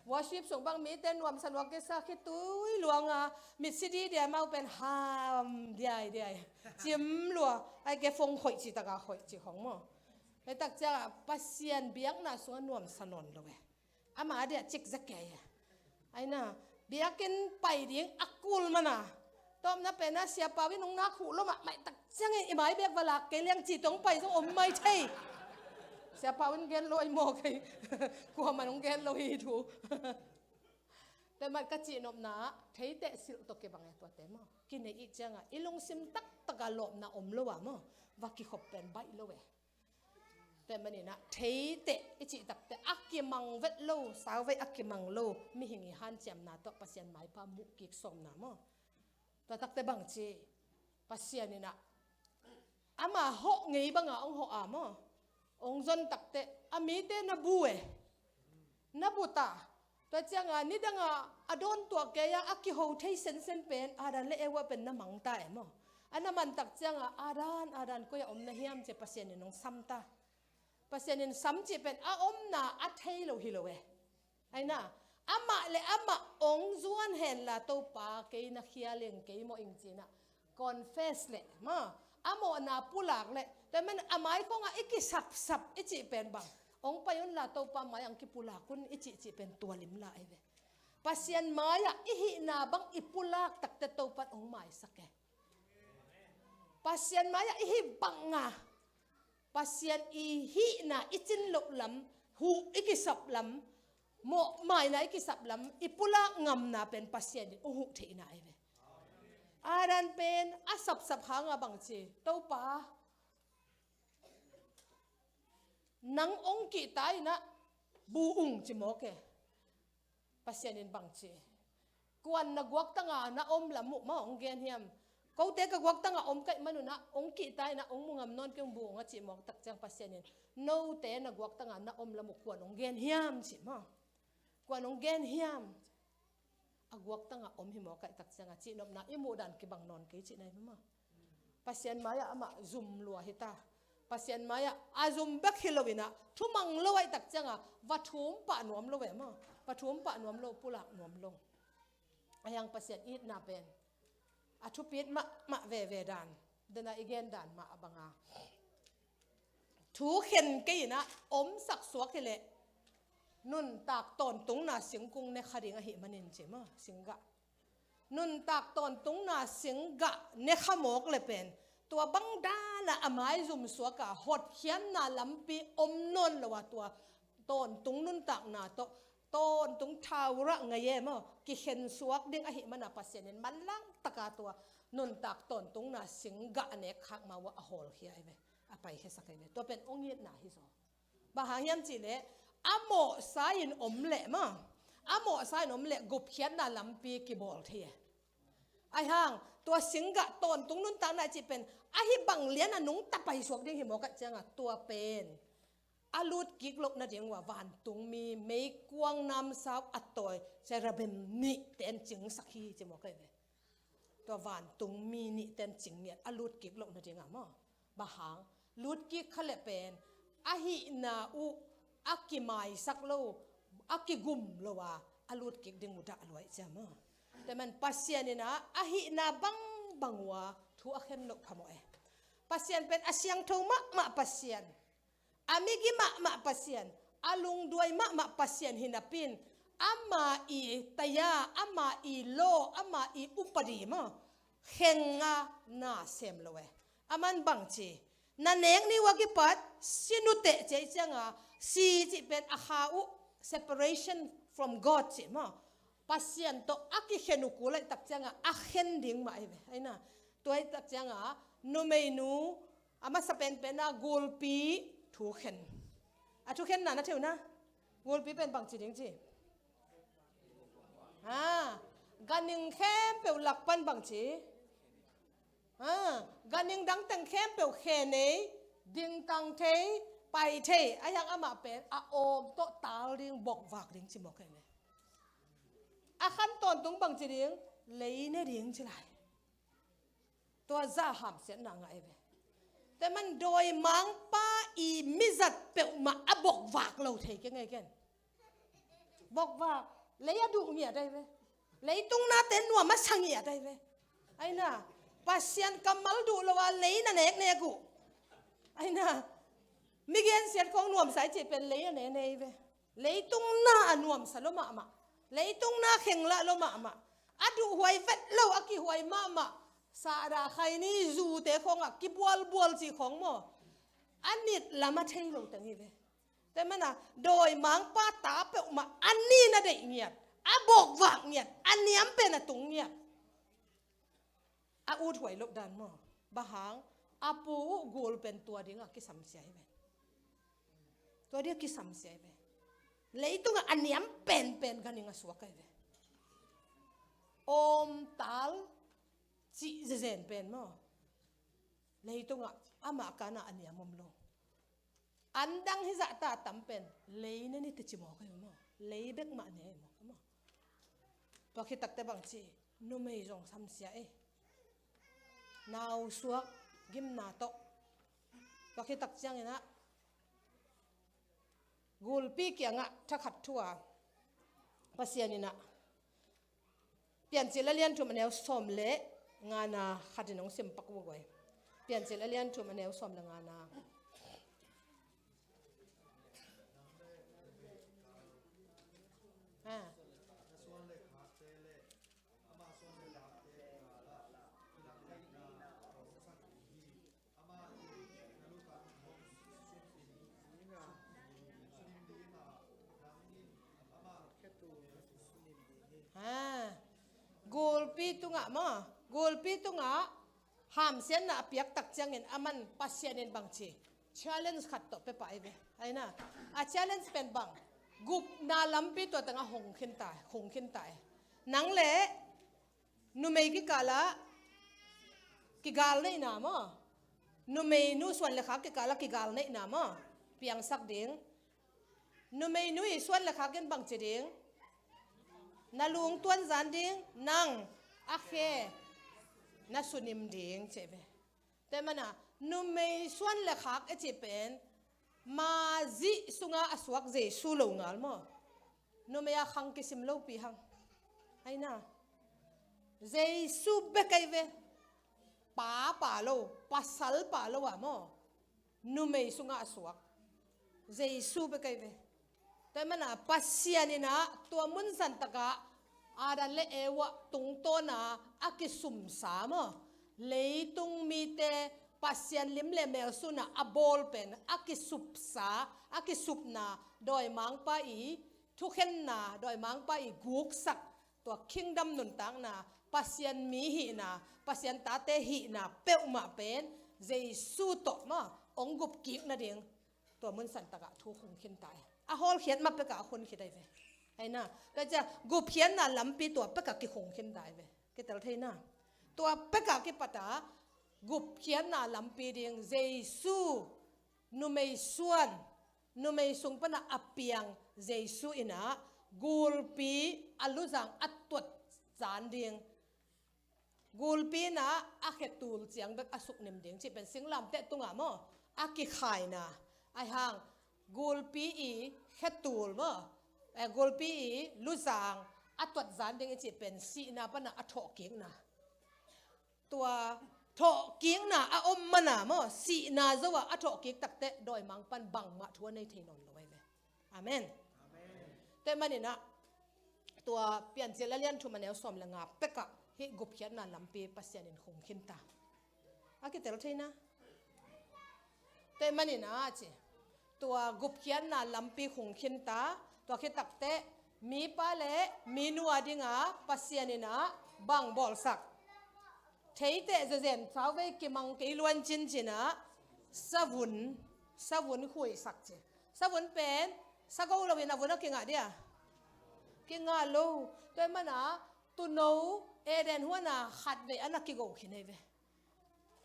Worship sung bang mite nuamsa lua kisa khitui luanga mitsi di dia mau pen ham diai diai. Cim lua ai ke fong khoih ci taka khoih ci khong maw. Hei tak cia Pasian biakna sunga nuamsa nawn lo e. Ama dia cik za kei e. Aina biakinn pai ding a kul mana. Tawpna pena Sia Pau in hong nak huh lo mahmah tak ciangin i mai bek va lak kei liang ci tong pai zong om mai thei. Sia Pau in gen lo ai maw kei. Kuaman hong gen lo hi thu. Tua mat ka cihnopna theite silh tawh kibang e tuate maw. Kinei ih cianga i lungsim taktaka lawpna om lo a maw. Va kikhop pen baih lo e. Tua maninah theite i cih takte a kimang vet lo, sauvei a kimang lo mihing i hanciamna tawh Pasian maipha muh kik sawmna maw. Tua takte bang ci Pasian inah ama hawh ngei banga hong hawh a maw. Hong zon takte a mite na bu e. Na bu ta. Tua cianga nidanga a dawn tuah kei a a kiho thei sensen pen Adam le Eva pen na mang ta e maw. A na man tak cianga Adam, Adam koi a om na hiam ci Pasian in hong sam ta. Pasian in sam cih pen a omna a thei lo hi lo e. Aina amah le amah hong zuan henla Topa kei na khial ing kei mawh ing cinah confess le ma a mawhna pulak le tua man a mai khongah i kisapsap i cih pen bang hong pai unla Topa mai ang kipulak un i cih cih pen tua limla ei ve. Pasian mai-ah i hihna bang i pulak takte Topa in hong maisak e. Pasian mai-ah i hih banga Pasian i hihna i cin loh lam, huh i kisap lam, mawhmaina i kisap lam i pulak ngamna pen Pasian in hong huh theihna ei ve. Adam pen a sapsap hanga bang ci Topa nang hong kihta inah bu ung ci mawk e. Pasian in bang ci kuan na guaktanga na om lam uh ma hong gen hiam. Kote ka guaktangah om ka hih manun ah hong kihta in ah hong mu ngam nawn kei ung, bu hong a cih mawk tak ciang Pasian in, note na guaktangah na om lam uh kua'n hong gen hiam cih maw? Kua'n hong gen hiam? A guaktangah om hi mawk ka hih tak ciangah cihnopna i muh dan kibang nawn kei cihna hi maw? Pasian mai-ah amah zum lua hi ta. Pasian mai-ah a zum bek hi lo in ah, thumang lo ahih tak ciangah va thum pah nuam lo ve maw? Va thum pah nuam lo, pulak nuam lo. Ahi hang Pasian itna pen a thupit mahmah veve dan, dena i gen dan mah a banga thu khen kei in ah omsak suak hileh nuntak tawntungna singkung ne kha ding ahih manin ci maw, singgah. Nuntak tawntungna singgah ne kha mawk le pen tua bang danah a maizum suak a hotkhiatna lampi om nawn lo a, tua tawntung nuntakna tawh tawntung thaurah ngai e maw, kikhen suak ding ahih mana Pasian in manlang taka tua nuntak tawntungna singgah a nek khak ma uh a hawlkhia ahi ve, a paikhiasak ahi ve. Tua pen hong itna hi zaw. Bang hang hiam cihleh a mawhsa in om leh maw, a mawhsa in om leh gupkhiatna lampi kibawl thei e. Ahi hang tua singgah tawntung nuntakna cih pen ahi bang lian a nungta paisuak ding hi mawk ahih ciangah tua pen a lutkik loh nading uh a vantungmi meikuang namsau a tawi cherubim nihte in cingsak hi ci mawk ahi ve. Tua vantungmi nihte in cing ngiat a lutkik loh nadingah maw? Bang hang? Lutkik kha leh pen a hihna uh a kimaisak lo, a kigum lo a, a lutkik ding uh dah lua ahih ciang maw? Tua man Pasian in ah a hihna bangbang uh a thu a khen loh phamawh e. Pasian pen a siangtho mahmah Pasian, a migi mahmah Pasian, a lungduai mahmah Pasian hi napi in, ama i taya, ama i law, ama i upadi maw, khenga na sem lo e. Aman bang ci, na nek ni uh a kipat si nuteh ci ahih cianga si cih pen a kha uh separation from God cih maw? Pasian tawh a kikhen uh kul ahih tak cianga a khen ding mah ahi ve. Ahi na, tua ahih tak cianga numeinu a masa penpen a gulpi thukhen. A thukhenna na thei uh na. Gulpi pen bangci ding ci? Ha, ganhing khempeuh lak pan bangci? Ha, ganhing dang teng khempeuh khe nei, dingtang thei, pai thei, ahi hang amah pen a awm tawh tal ding, bokvak ding ci mawk ahi ve. A khan tawntung bangci ding? Lei ne ding ci lai. Tua zah hamsiatna ngah ahi ve. Tua man dawimangpa i mizat peuhmah a bokvak lo thei keng ei ken. Bokvak, lei a duh ngiat ahi ve. Leitung nate nuam a sa ngiat ahi ve. Ahi na, Pasian kammal duh lo a lei na neknek uh. Ahi na, mi gensiat khawng nuamsa i cih pen lei a nene ahi ve. Leitung na a nuamsa lo mahmah. Leitung na khenglah lo mahmah. A duhhuai vet lo a kihuai mahmah. Sahdah khaini zute khawngah kibualbual cih khawng maw? A nit lam a thei lo teng hi ve. Tua mana dawimangpa ta peuhmah a ni na deih ngiat, a bokvak ngiat, a niam pen a tung ngiat. A uthuai loh dan maw? Bang hang? A pu uh gul pen tua dingah kisamsia hi ve. Tua dingah kisamsia hi ve. Leitungah a niam penpen ganhing a suak ahi ve. Awmtal cih zezen pen maw? Leitungah amah kanah a niam om lo. An dang hizah ta tam pen lei ne ni teci mawk ahi maw? Lei bek mah ne ahi mawk maw? Tua khit takte bangci, numei zong samsia ei. Nausuak gimna tawh. Tua khit tak cianginah gulpi kiangah thakhat thu a Pasian inah Piancil a lian thum a neu sawm le ngana khatin hong sim pak uh a guai. Piancil a lian thum a neu sawm le ngana. Ha. Ha. Gulpi tungah maw? Gulpi tungah hamsiatna a piak tak ciangin aman Pasian in bangci challenge khat tawh pia pah ahi ve. Ahi na, a challenge pen bang? Gupna lampi tua tengah hong khin ta, hong khin ta e. Nang le numei kikalah Kigal neihna maw? Numeinu suan le khak kikal a kigal neihna maw? Piangsak ding. Numeinu i suan le khak in bangci ding? Na lungtuan zan ding, nang a khe na sunim ding ci ve. Tua mana numei suan le khak i cih pen ma zih sunga a suak Jesu lo ngal maw? Numei a khang kisim lopi hang. Aina Jesu bek ai ve. Pa pa lo, pasal pa lo a maw? Numei sungah a suak Jesu bek ai ve. Tua mana Pasian inah tua munsan takah Adam le Eva tungtawna a kisumsa maw? Leitung mite Pasian lim le mel sunah a bawl pen a kisupsa, a kisupna, dawimangpa i thukhenna, dawimangpa i guksak, tua kingdom nuntakna, Pasian mi hihna, Pasian tate hihna peuhmah pen Jesu tawh maw hong gupkik nading tua munsan takah thu khung khin ta e. A hawlkhiat mah pekah a khun khit ai ve. Aina tua cia gupkhiatna lampi tua pekah kikhung khin ta ai ve. Kitel theina tua pekah kipata gupkhiatna lampi ding Jesu numei suan, numei sung pana a piang Jesu inah gulpi a luzang a tuat zan ding. Gulpi inah a khetul ciang bek a suknim ding cih pen singlamteh tungah maw a kikhaina. Aihang gulpi i khetul maw, eh, gulpi i luzang a tuat zan ding i cih pen sihna pana a thawhkikna. Tua thawhkikna a om mana maw sihna zo ah a thawhkik takteh dawimangpan bangmah thu a nei thei nawn lo ai ve. Amen. Tua maninah tua Piancil a lian thum a neu sawm le nga pekah hih gupkhiatna lampi Pasian in khung khin ta. A kitel theina tua maninah a ci tua gupkhiatna lampi khung khin ta. Tua khit takteh mipa le minu a dinga Pasian inah bang bawlsak? Theiteh zezen sauvei kimang kei luan cincinah savun, savun khuisak ci. Savun pen sago loin a vun a kingah dia? Kingah lo. Tua mana tuno Eden huana khatvei ana kigo khin ai ve.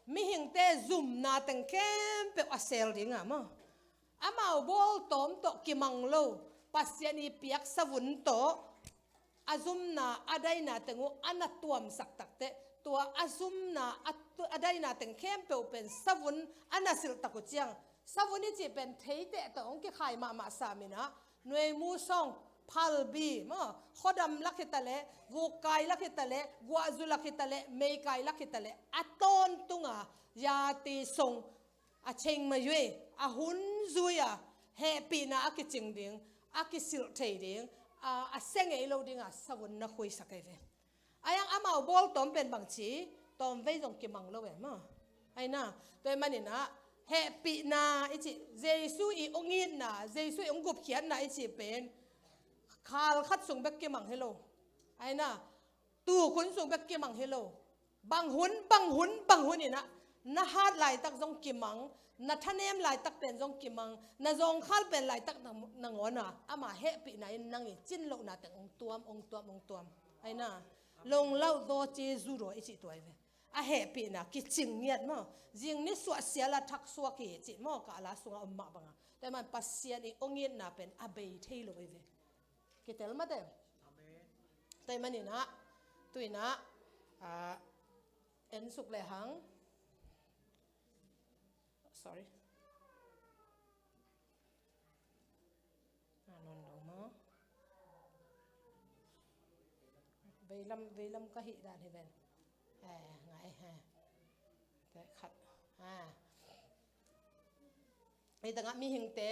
Mihingte zumna teng khempeuh a sel dinga maw amau bawltawm tawh kimang lo Pasian i piak savun tawh a zumna a daina teng uh ana tuamsak takteh tua a zumna a daina teng khempeuh pen savun ana silhtak uh ciang savun i cih pen theiteh tawh hong kikhai mahmah saminah nueimu song, phalbi maw, khuadam lak hitaleh, vukkai lak hitaleh, guahzu lak hitaleh, meikai lak hitaleh a tawntunga yati song a cheng mayui a hun zui a hehpihna a kicing ding, a kisilh thei ding, a, a se ngei lo dinga savun na khuisak ai ve. Aiang amau bawltawm pen bangci tawmvei zong kimang lo e maw? Aina tua maninah hehpihna i cih Jesu i hong itna, Jesu i hong gupkhiatna i cih pen khalkhat sung bek kimang hi lo. Aina tukhun sung bek kimang hi lo. Bang hun, bang hun, bang hun inah na hat laitak zong kimang, na thanem laitak pen zong kimang, na zawngkhal pen laitak na, na ngawna ama hehpihna in nang i cin lohna teng ong tuam, ong tuam, ong tuam. Aina longlauh zaw ci zu daw i cih tuai ve. A hehpihna kicing ngiat maw? Zing ni suah siala thak suak hi cih maw? Ka la sungah om mah banga tua man Pasian i ong itna pen a bei thei lo i ve. Kitel mate. Tua maninah tuinah a, en suk lehang. Sorry. A non lo maw? Veilam, veilam ka hih dan hi ven. Eh, ngai he. Te khat. Ah. Hih tangah mihingte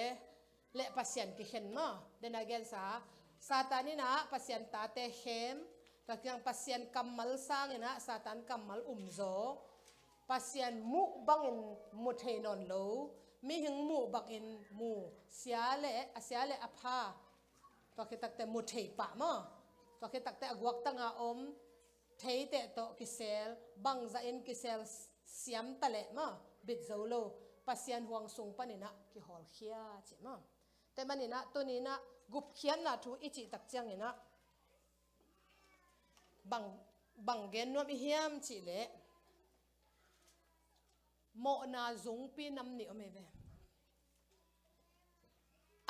le Pasian kikhen maw? Dena gensa Satan inah Pasian tate khem. Tua kiang Pasian kammal sanginah Satan kammal umzaw. Pasian muh bangin mu thei nawn lo. Mihing muh bangin mu. Sia le a sia le a pha. Tua khit takteh mu thei pah maw? Tua khit takteh a guaktanga om theiteh tawh kisel, bangzahin kisel siam taleh maw? Bit zo lo. Pasian huang sung paninah kihawlkhia cih maw? Tua maninah tuninah gupkhiatna thu i cih tak cianginah bang, bang gen nuam i hiam cihleh Mawhna zungpi nam nih om ei ve.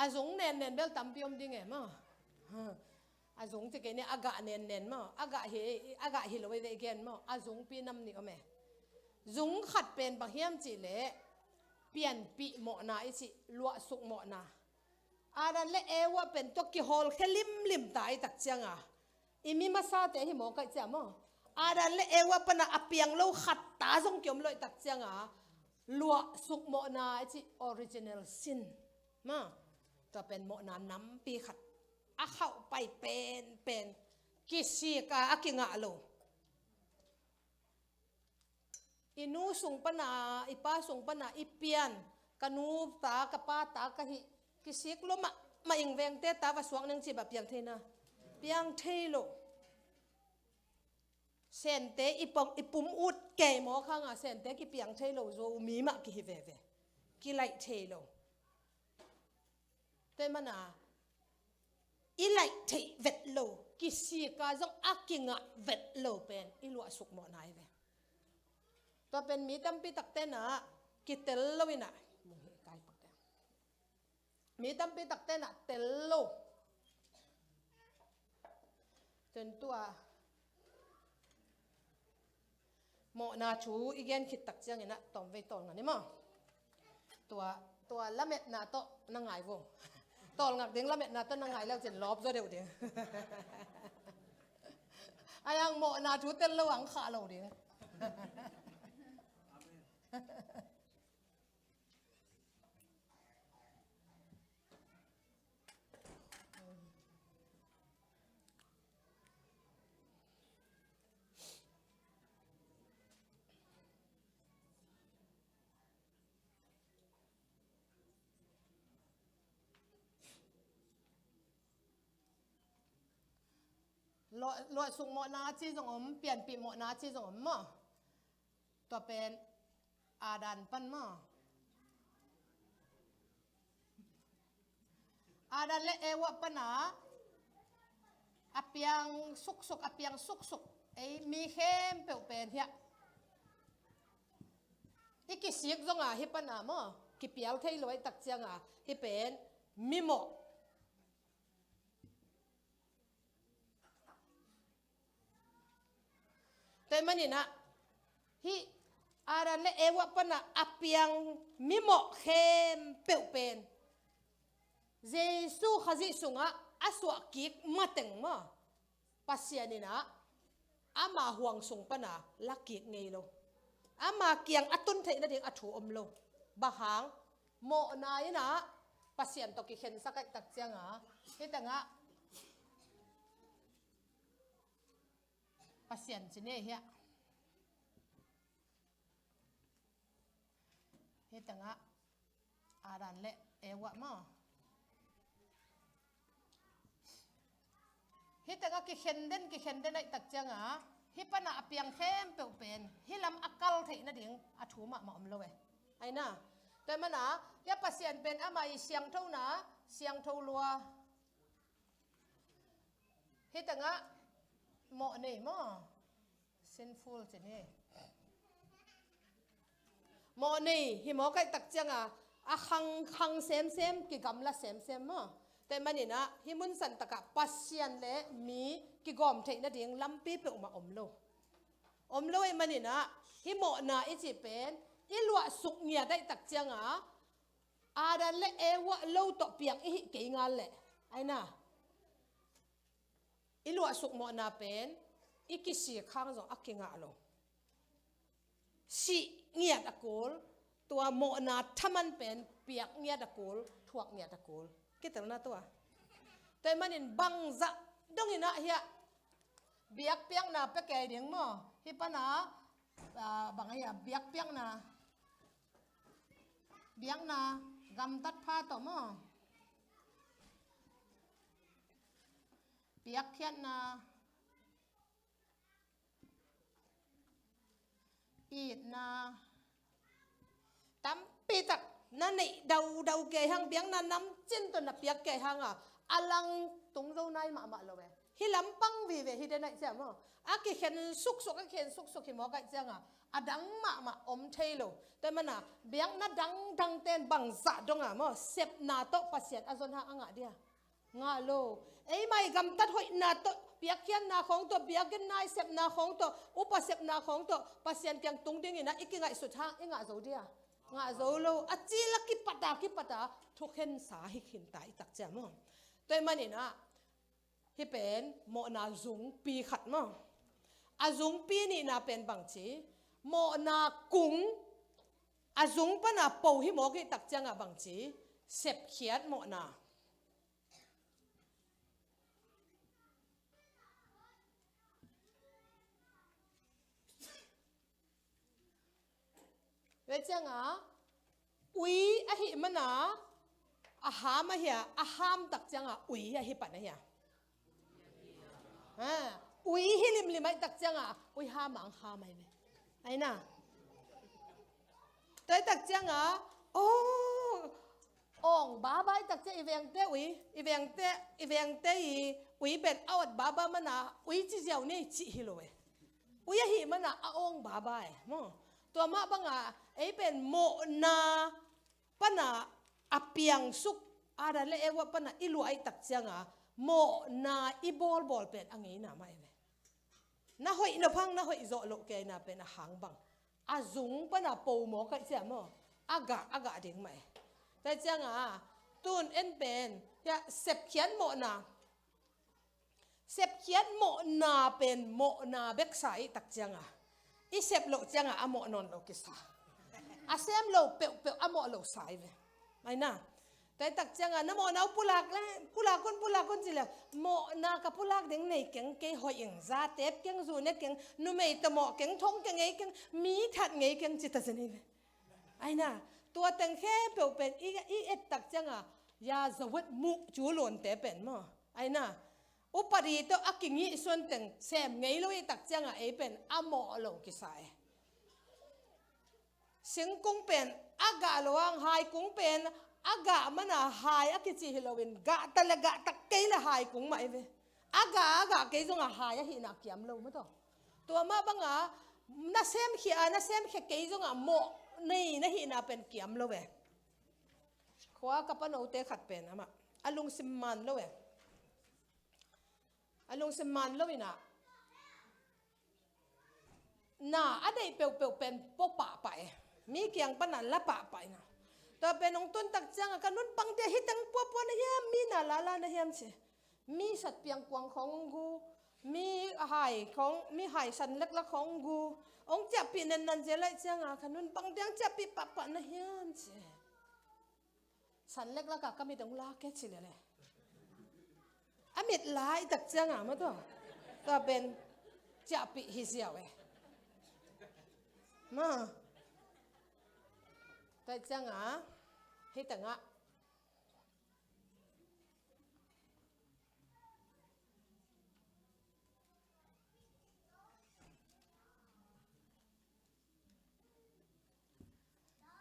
A zung nennen bel tampi om ding e maw. A zung ci kei ni, a gah nennen maw. A gah hi, a gah hi lo ei ve i gen maw. A zungpi nam nih om e. Zung khat pen bang hiam cih leh pianpih mawhna i cih, luahsuk mawhna. Adam le Eva pen tua kihawlkhia limlim ta i tak cianga, i mi masate hi mawk ai cia maw. Adam le Eva pana a piang lo khat ta zong kiom lo i tak cianga, luahsuk mawhna i cih, original sin maw. Tua pen mawhna nampi khat. A khauhpai penpen kisik a, a kingah lo. I nu sung pana, i pa sung pana i pian, ka nu ta, ka pa ta ka hih, kisik lo mahmah ing, vengte ta va suak ning ci bang piang thei na? Piang thei lo. Sente i pom, i pum ut kei mawk hanga, sente kipiang thei lo, Zomi mah kihi veve. Kilaih thei lo. Tua ahih mana i laih theih vet lo, kisik a zong a kingah vet lo pen i luahsuk mawhna hi ve. Tua pen mi tampi takte na kitel lo ina, mi tampi takte na tel lo. Tun tua mawhna thu i gen khit tak ciangin a tawmvei tawlnga ni maw. Tua, tua lametna tawh na ngai vo. Tawlngak ding lametna tawh na ngai leu cin lawp zaw deuh ding. A yang mawhna thu tel lo ang khah lo ding. Luah, luahsuk mawhna ci zong om, pianpih mawhna ci zong om maw. Tua pen Adam pan maw. Adam le Eva pana a piang suksuk, a piang suksuk. Ei mi khempeuh pen hiah i kisik zonga hih pana maw, kipial thei lo ahih tak cianga hih pen mimawh. Tua ahih maninah hih Adam le Eva pana a piang mimawh khempeuh pen Jesu Khazih sungah a suahkik mateng maw, Pasian inah ama huang sung pana lakik ngei lo. Ama kiang a tun theih nading a thu om lo. Bang hang? Mawhna inah Pasian tawh kikhensak ahih tak cianga hih tengah Pasian ci ni hiah. Hih tengah Adam le Eva maw. Hih tengah kikhen den, kikhen den ahih tak cianga hih pana a piang khempeuh pen hih lam a kal theih nading a thu mahmah om lo e. Aina. Tua ahih mana hiah Pasian pen ama i siangthona, siangtho lua. Hih tengah mawh nei maw. Sinful ci ni. Mawh nei hi mawk ahih tak cianga a khang, khang semsem, kigamla semsem maw. Tua ahih maninah hih mun santakah Pasian le mi kigawm theih nading lampi peuhmah om lo. Om lo ahih maninah hih mawhna i cih pen i luahsuk ngiat ahih tak cianga Adam le Eva lo tawh piang i hih kei ngal leh. Aina. I luahsuk mawhna pen i kisik hang zong a kingah lo. Sih ngiat a kul, tua mawhna thaman pen piak ngiat a kul, thuak ngiat a kul. Kitelna tua. Tua ahih manin bangzah donginah hiah biakpiakna pia kei ding maw. Hih pana, ah, bang hiah biakpiakna. Biakna gamtat pha tawh maw. Piakkhiatna, itna, tampitak na neih daudau kei hang, biakna namcin tawh na piak kei hanga a lang tung zo nai mahmah lo e. Hih lampang vive hi den ahih ciang maw, a kikhen suksuk, a kikhen suksuk hi mawk ahih cianga a dang mahmah om thei lo. Tua mana biakna dangdang ten bangzah donga maw sepna tawh Pasian a zon hang a ngah dia? Ngah lo. Eimai gamtat hoihna tawh, piakkhiatna khawng tawh, biakinn nai sepna khawng tawh, upa sepna khawng tawh Pasian kiang tung dingin ah i kingaihsut hang i ngah zo dia? Ngah zo lo. A cil a kipata kipata thukhensa hi khinta i tak ciang maw. Tua ahih manin ah hih pen mawhna zungpi khat maw. A zungpi nihna pen bangci, mawhna kung a zung pana po hi mawk i tak cianga bangci, sepkhiat mawhna. Ve cianga ui ahih mana a ham ahia, a ham tak cianga ui ahi pan ahia? Ha, ui hi limlim ahih tak cianga ui ham ang ham ahi ve. Aina. Tua ahih tak cianga, oh, awng baba ahih tak cianga i vengte ui, i vengte, i vengte i ui pen a awt baba mana ui ci ziau ni cih hi lo e. Ui ahih mana a awng baba e maw. Tua mah banga ei pen mawhna pana a piangsuk, Adam le Eva pana i luah ahih tak cianga mawhna i bawlbawl pen a ngeina mah e ve. Na hoih nop hang na hoih zawh loh kei na pen a hang bang a zung pana po mawk ahih ciang maw, a gah a gah ding mah e. Tua cianga tun en pen hiah sepkhiat mawhna. Sepkhiat mawhna pen mawhna beksa i tak cianga i sep loh cianga a mawh nawn lo kisa. A sem lo peuhpeuh a mawh lo sa i ve. Aina. Tua ahih tak cianga na mawhna uh pulak le, pulak un, pulak un ci le, mawhna ka pulak ding nei keng, kei hoih ing, za tep keng, zu ne keng, numei tawh mawh keng, thong keng, ngei keng, mi that ngei keng ci ta zen i ve. Aina. Tua teng khempeuh pen i, i et tak cianga ya zawet muh cu luante pen maw. Aina. Upadi tawh a kingih suan teng sem ngei lo i tak cianga ei pen a mawh lo kisa e. Singkung pen a gah lo ang, haikung pen a gah mana hai a kici hi loin gah ta le gah tak kei le haikung mah i ve. A gah a gah kei zonga hai ahihna kiam lo maw taw. Tua mah banga na semkhia a na semkhia kei zonga mawh nei na hihna pen kiam lo e. Khua ka panote khat pen amah a lungsim man lo e. A lungsim man lo inah na a deih peuhpeuh pen pua pahpah e. Mi kiang pana la pahpah inah. Tua pen hong tun tak cianga ka nunpangte hi teng puapua na hiam, mi na lala na hiam ci. Mi satpiang kuang khawng hong gu, mi hai khawng, mi hai san leklak khawng hong gu. Hong ciahpih nennan zia laih cianga ka nunpangte hong ciahpih pahpah na hiam ci. San leklaka ka mit hong lak e ci lele. A mit lai tak cianga maw tua. Tua pen ciahpih hi ziau e. Maw. Tua cianga hi tengah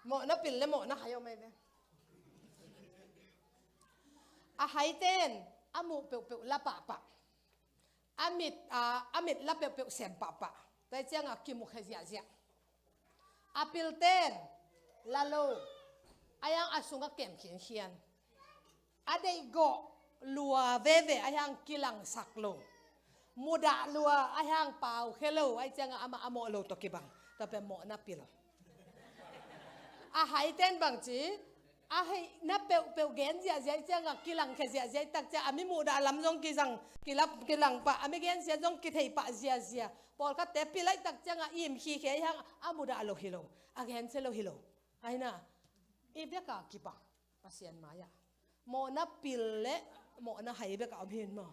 mawhna pil le mawhna hai om ei ve. A haiten a muh peuhpeuh la pahpah. A mit, a, a mit la peuhpeuh sem pahpah. Tua cianga kimukhia ziahziah. A pilten la lo. A yang a sungah kem khinkhian. A deihgawh lua veve a hiang kilangsak lo. Mudah lua a hiang paukhia lo, ahih cianga amah a mawh lo tawh kibang. Tua pen mawhna pil. A haiten bangci, a haina peuhpeuh gen ziahziah ahih cianga kilangkhia ziahziah ahih tak cianga a mi mudah lam zong kizang, kilap, kilang pah, a mi gensia zong kithei pah ziahziah. Pawlkhatte pil ahih tak cianga im khikhia a hiang a mudah lo hi lo, a gensia lo hi lo. Aina, i beka kibang. Pasian mai-ah mawhna pil le mawhna hai bek a om hi maw.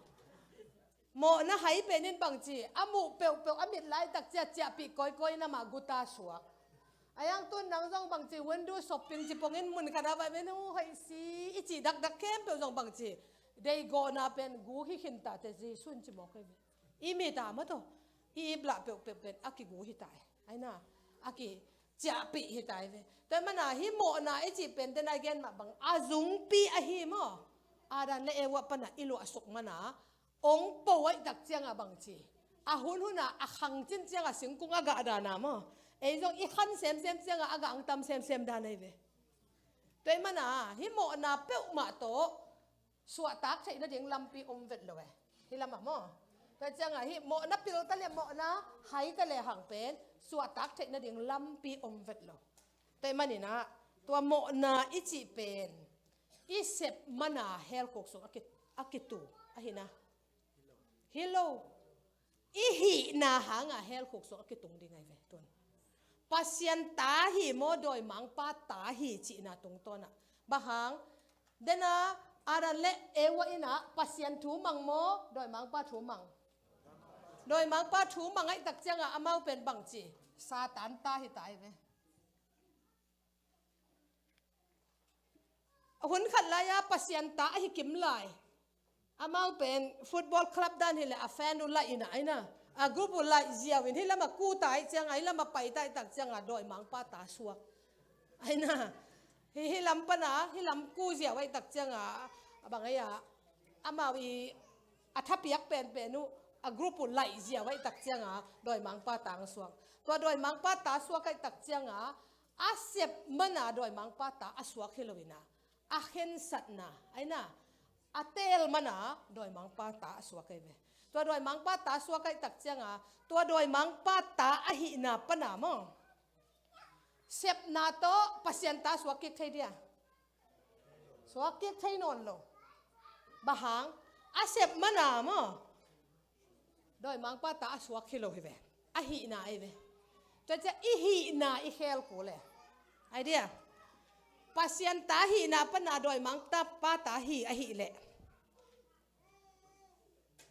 Mawhna hai pen in bangci a muh peuhpeuh a mit laitak cia ciahpih kawikawi in amah guta suak. A yang tun nang zong bangci window shopping ci pongin mun khat a vai menu hoih si i cih dakdak khempeuh zong bangci deigawhna pen gu hi khinta te Jesu in ci mawk hi ve. I mit a maw taw i ip lah peuhpeuh pen a kigu hi ta e. Aina a ki ciahpih hi ta hi ve. Tua mana hih mawhna i cih pen tena i gen mah bang a zungpi ahi maw. Adam le Eva pana i luahsuk mana ong po ahih tak ciangah bang ci, a hun hunah a khang cin ciangah singkung a gah dan a maw, ei zong i khan semsem ciangah a gah ong tam semsem dan ahi ve. Tua ahih manin hih mawhna peuhmah tawh suahtak theih nading lampi om vet lo e. Hih lamah maw, tua ciangah hih mawhna pil ta le mawhna hai ta le hang pen suahtak theih nading lampi om vet lo. Tua ahih manin tua mawhna i cih pen i sep mana helkhuk sung a ki, a kitu ahi na. Hi lo. I hihna hangah helkhuk sung a kitung ding ahi ve tun. Pasian ta hi maw, dawimangpa ta hi cihna tungtawnah. Bang hang, dena Adam le Eva inah Pasian thu mang maw, dawimangpa thu mang? Dawimangpa thu mang ahih tak ciangah amau pen bang ci, Satan ta hi ta ahi ve. Hun khat lai-a Pasian ta ahi kim lai. Amau pen football club dan hileh a fan uh laih inah aina, a group uh laih ziau in hih lamah ku ta ahih ciangah, hih lamah pai ta ahih tak ciangah dawimangpa ta suak aina. Hih, hih lam pana hih lam ku ziau ahih tak ciangah, a bang aia, amau i a thapiak penpen uh a group uh laih ziau ahih tak ciangah dawimangpa ta ang suak. Tua dawimangpa ta suak ahih tak ciangah a sep mana dawimangpa ta a suak hi lo ina, a khensatna aina, a teel mana dawimangpa ta a suak ahi ve. Tua dawimangpa ta suak ahih tak ciangah tua dawimangpa ta ahihna pana maw, sepna tawh Pasian ta suak kik thei dia? Suak kik thei nawn lo. Bang hang, a sep mana maw, dawimangpa ta a suak hi lo hi ve. A hihna ahi ve. Tua ciah i hihna i khel kul e. Ai dia, Pasian ta hihna pana dawimangpa ta hi ahih leh,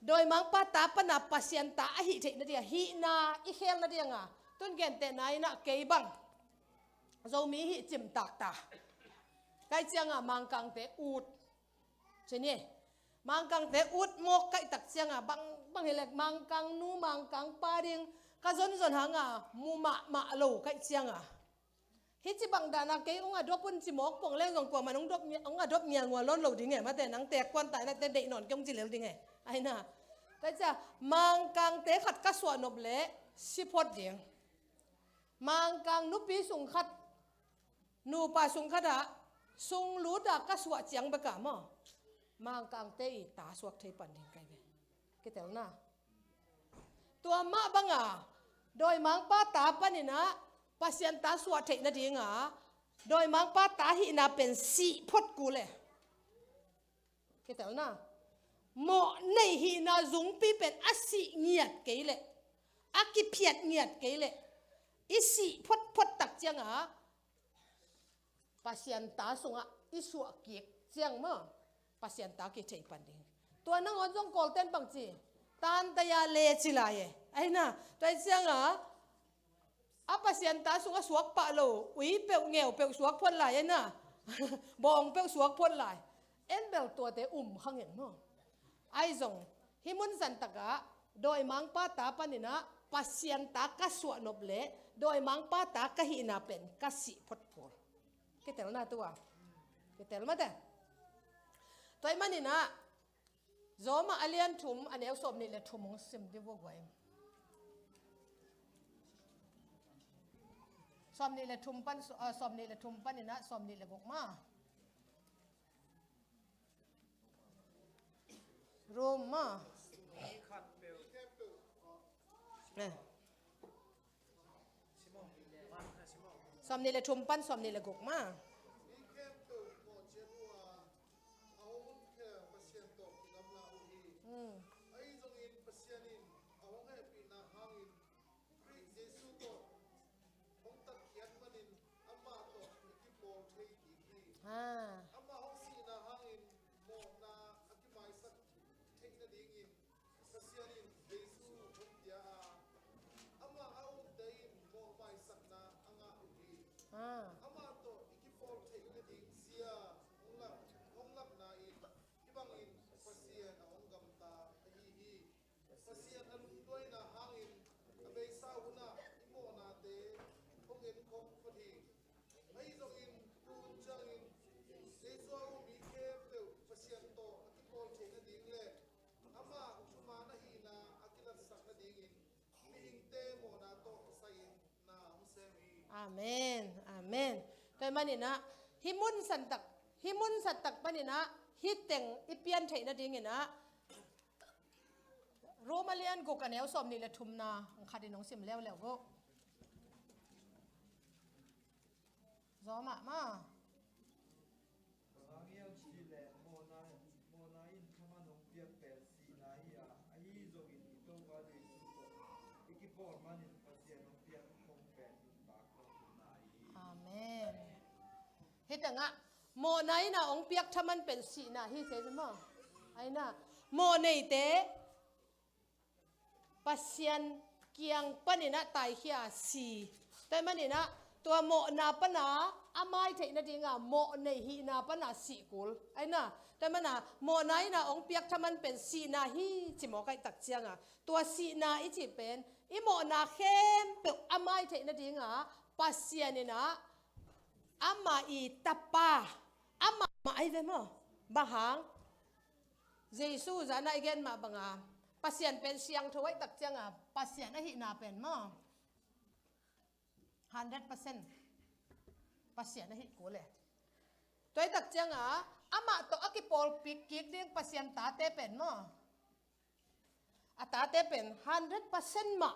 dawimangpa ta pana Pasian ta ahih theih nading a hihna i khel nading a, tun gentehna inah kei bang Zomi hih cimtak ta ka hih ciangah Mangkangte ut ci ni. Mangkangte ut mawk ka hih tak ciangah bang, bang hileh Mangkang nu Mangkang pa ding ka zonzon hangah mu mahmah lo ka hih ciangah, hih ci bang dana kei ong a dop un ci mawk pong leng zong kuaman ong dop ngia, ong a dop ngia ngua lawn lo ding e, mate nang tek kuan ta nate deih nawn kei ong ci lel ding e. Aina, ka hih ciah Mangkangte khat ka suah nop leh si phot ding. Mangkang nupi sung khat, nupa sung khatah sung lutah ka suah ciang bekah maw, Mangkangte i ta suak thei pan ding ka hi ve. Kitelna. Tua mah banga dawimangpa ta paninah Pasian ta suah theih nadinga dawimangpa ta hihna pen sih phot kul e. Kitelna. Mawh nei hihna zungpi pen a sih ngiat kei leh, a kiphiat ngiat kei leh, i sih photphot tak cianga Pasian ta sungah i suah kik ciang maw, Pasian ta kithei pan ding. Tua nangawn zong Kawlten bangci, tantaya le ci lai e. Aina, tua cianga a Pasian ta sungah suak pah lo, ui peuh ngeu peuh suak phot lai e na. Bawng peuh suak phot lai. En bel tuate um kha ngeng maw? Ai zong hih mun zantakah dawimangpa ta paninah Pasian ta ka suah nop leh dawimangpa ta ka hihna pen ka sih phot kul. Kitelna tua. Kitel mate. Tua ih maninah Rom a lian thum a neu sawmnih le thum hong sim dih vua guai. Sawmnih le thum pan, ah, sawmnih le thum paninah sawmnih le guk ma. Rom ma. Eh. Sawmnih le thum pan sawmnih le guk ma. Hmm. Ahi zongin Pasian in a hong hehpihna hangin Khrih Jesuh tawh hong tatkhiat manin amah tawh i kipawl thei kik hi. Ha. Amah hong sihna hangin mawhna a kimaisak theih nadingin Pasian in Jesuh hong pia a, amah a umte in mawhmaisakna a ngah uh hi. Ah. Amah tawh i kipawl theih nading zia hong lak, hong lakna in hih bangin Pasian a hong gamta ahi hi. Pasian a lungduaina hangin a beisa hunah i mawhnate hong enkhawm phot hi. Ahi zongin tu hun ciangin Jesuh a um mi khempeuh Pasian tawh a kipawl theih nading le amah Amen. Amen. Tua ahih maninah hih mun santak, hih mun santak paninah hih teng i pian theih nadinginah Rom a lian guk a neu sawm nih le thumna ang khatin hong sim leuleu uh. Zaw mahmah. Bang hang hiam cih leh mawhna, mawhna in thaman hong piak pen sihna hi a, ahi zongin i Topa Jesu tawh i kipawl manin Pasian hong piak hong pen nuntak hong tunna hi. Amen. Hih tengah mawhna in a hong piak thaman pen sihna hi, thei maw? Aina mawh neite Pasian kiang paninah taikhia si. Tua ahih maninah tua mawhna pana a mai theih nadinga mawh nei hihna pana sih kul. Aina tua ahih mana mawhna in a hong piak thaman pen sihna hi ci mawk ahih tak cianga tua sihna i cih pen i mawhna khempeuh a mai theih nadinga Pasian inah amah i tapa amah mah ahi ve maw? Bang hang? Jesu zana i gen mah banga Pasian pen siangtho ahih tak cianga Pasian ahihna pen maw? Hundred percent Pasian ahih kul e. Tua ahih tak cianga amah tawh a kipawlpih kik ding Pasian tate pen maw? A tate pen hundred percent mah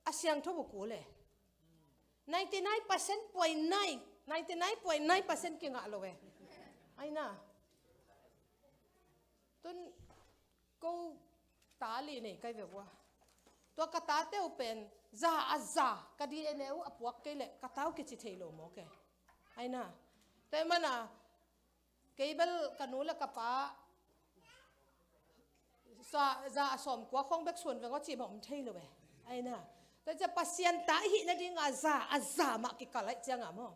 a siangtho uh kul e. Ninety nine percent point nine, ninety nine point nine percent kingah lo e. Aina tun ko ta li nei kai ve ua. Tua ka tate uh pen za a za ka D N A uh a puak kei leh ka ta uh kici thei lo mawk e. Aina tua ahih mana kei bel ka nu le ka pa za, za a sawm kua khong bek suan veng aw cih mah om thei lo e. Aina tua cia Pasian ta i hih nadinga za a za mah kikal ahih cianga maw?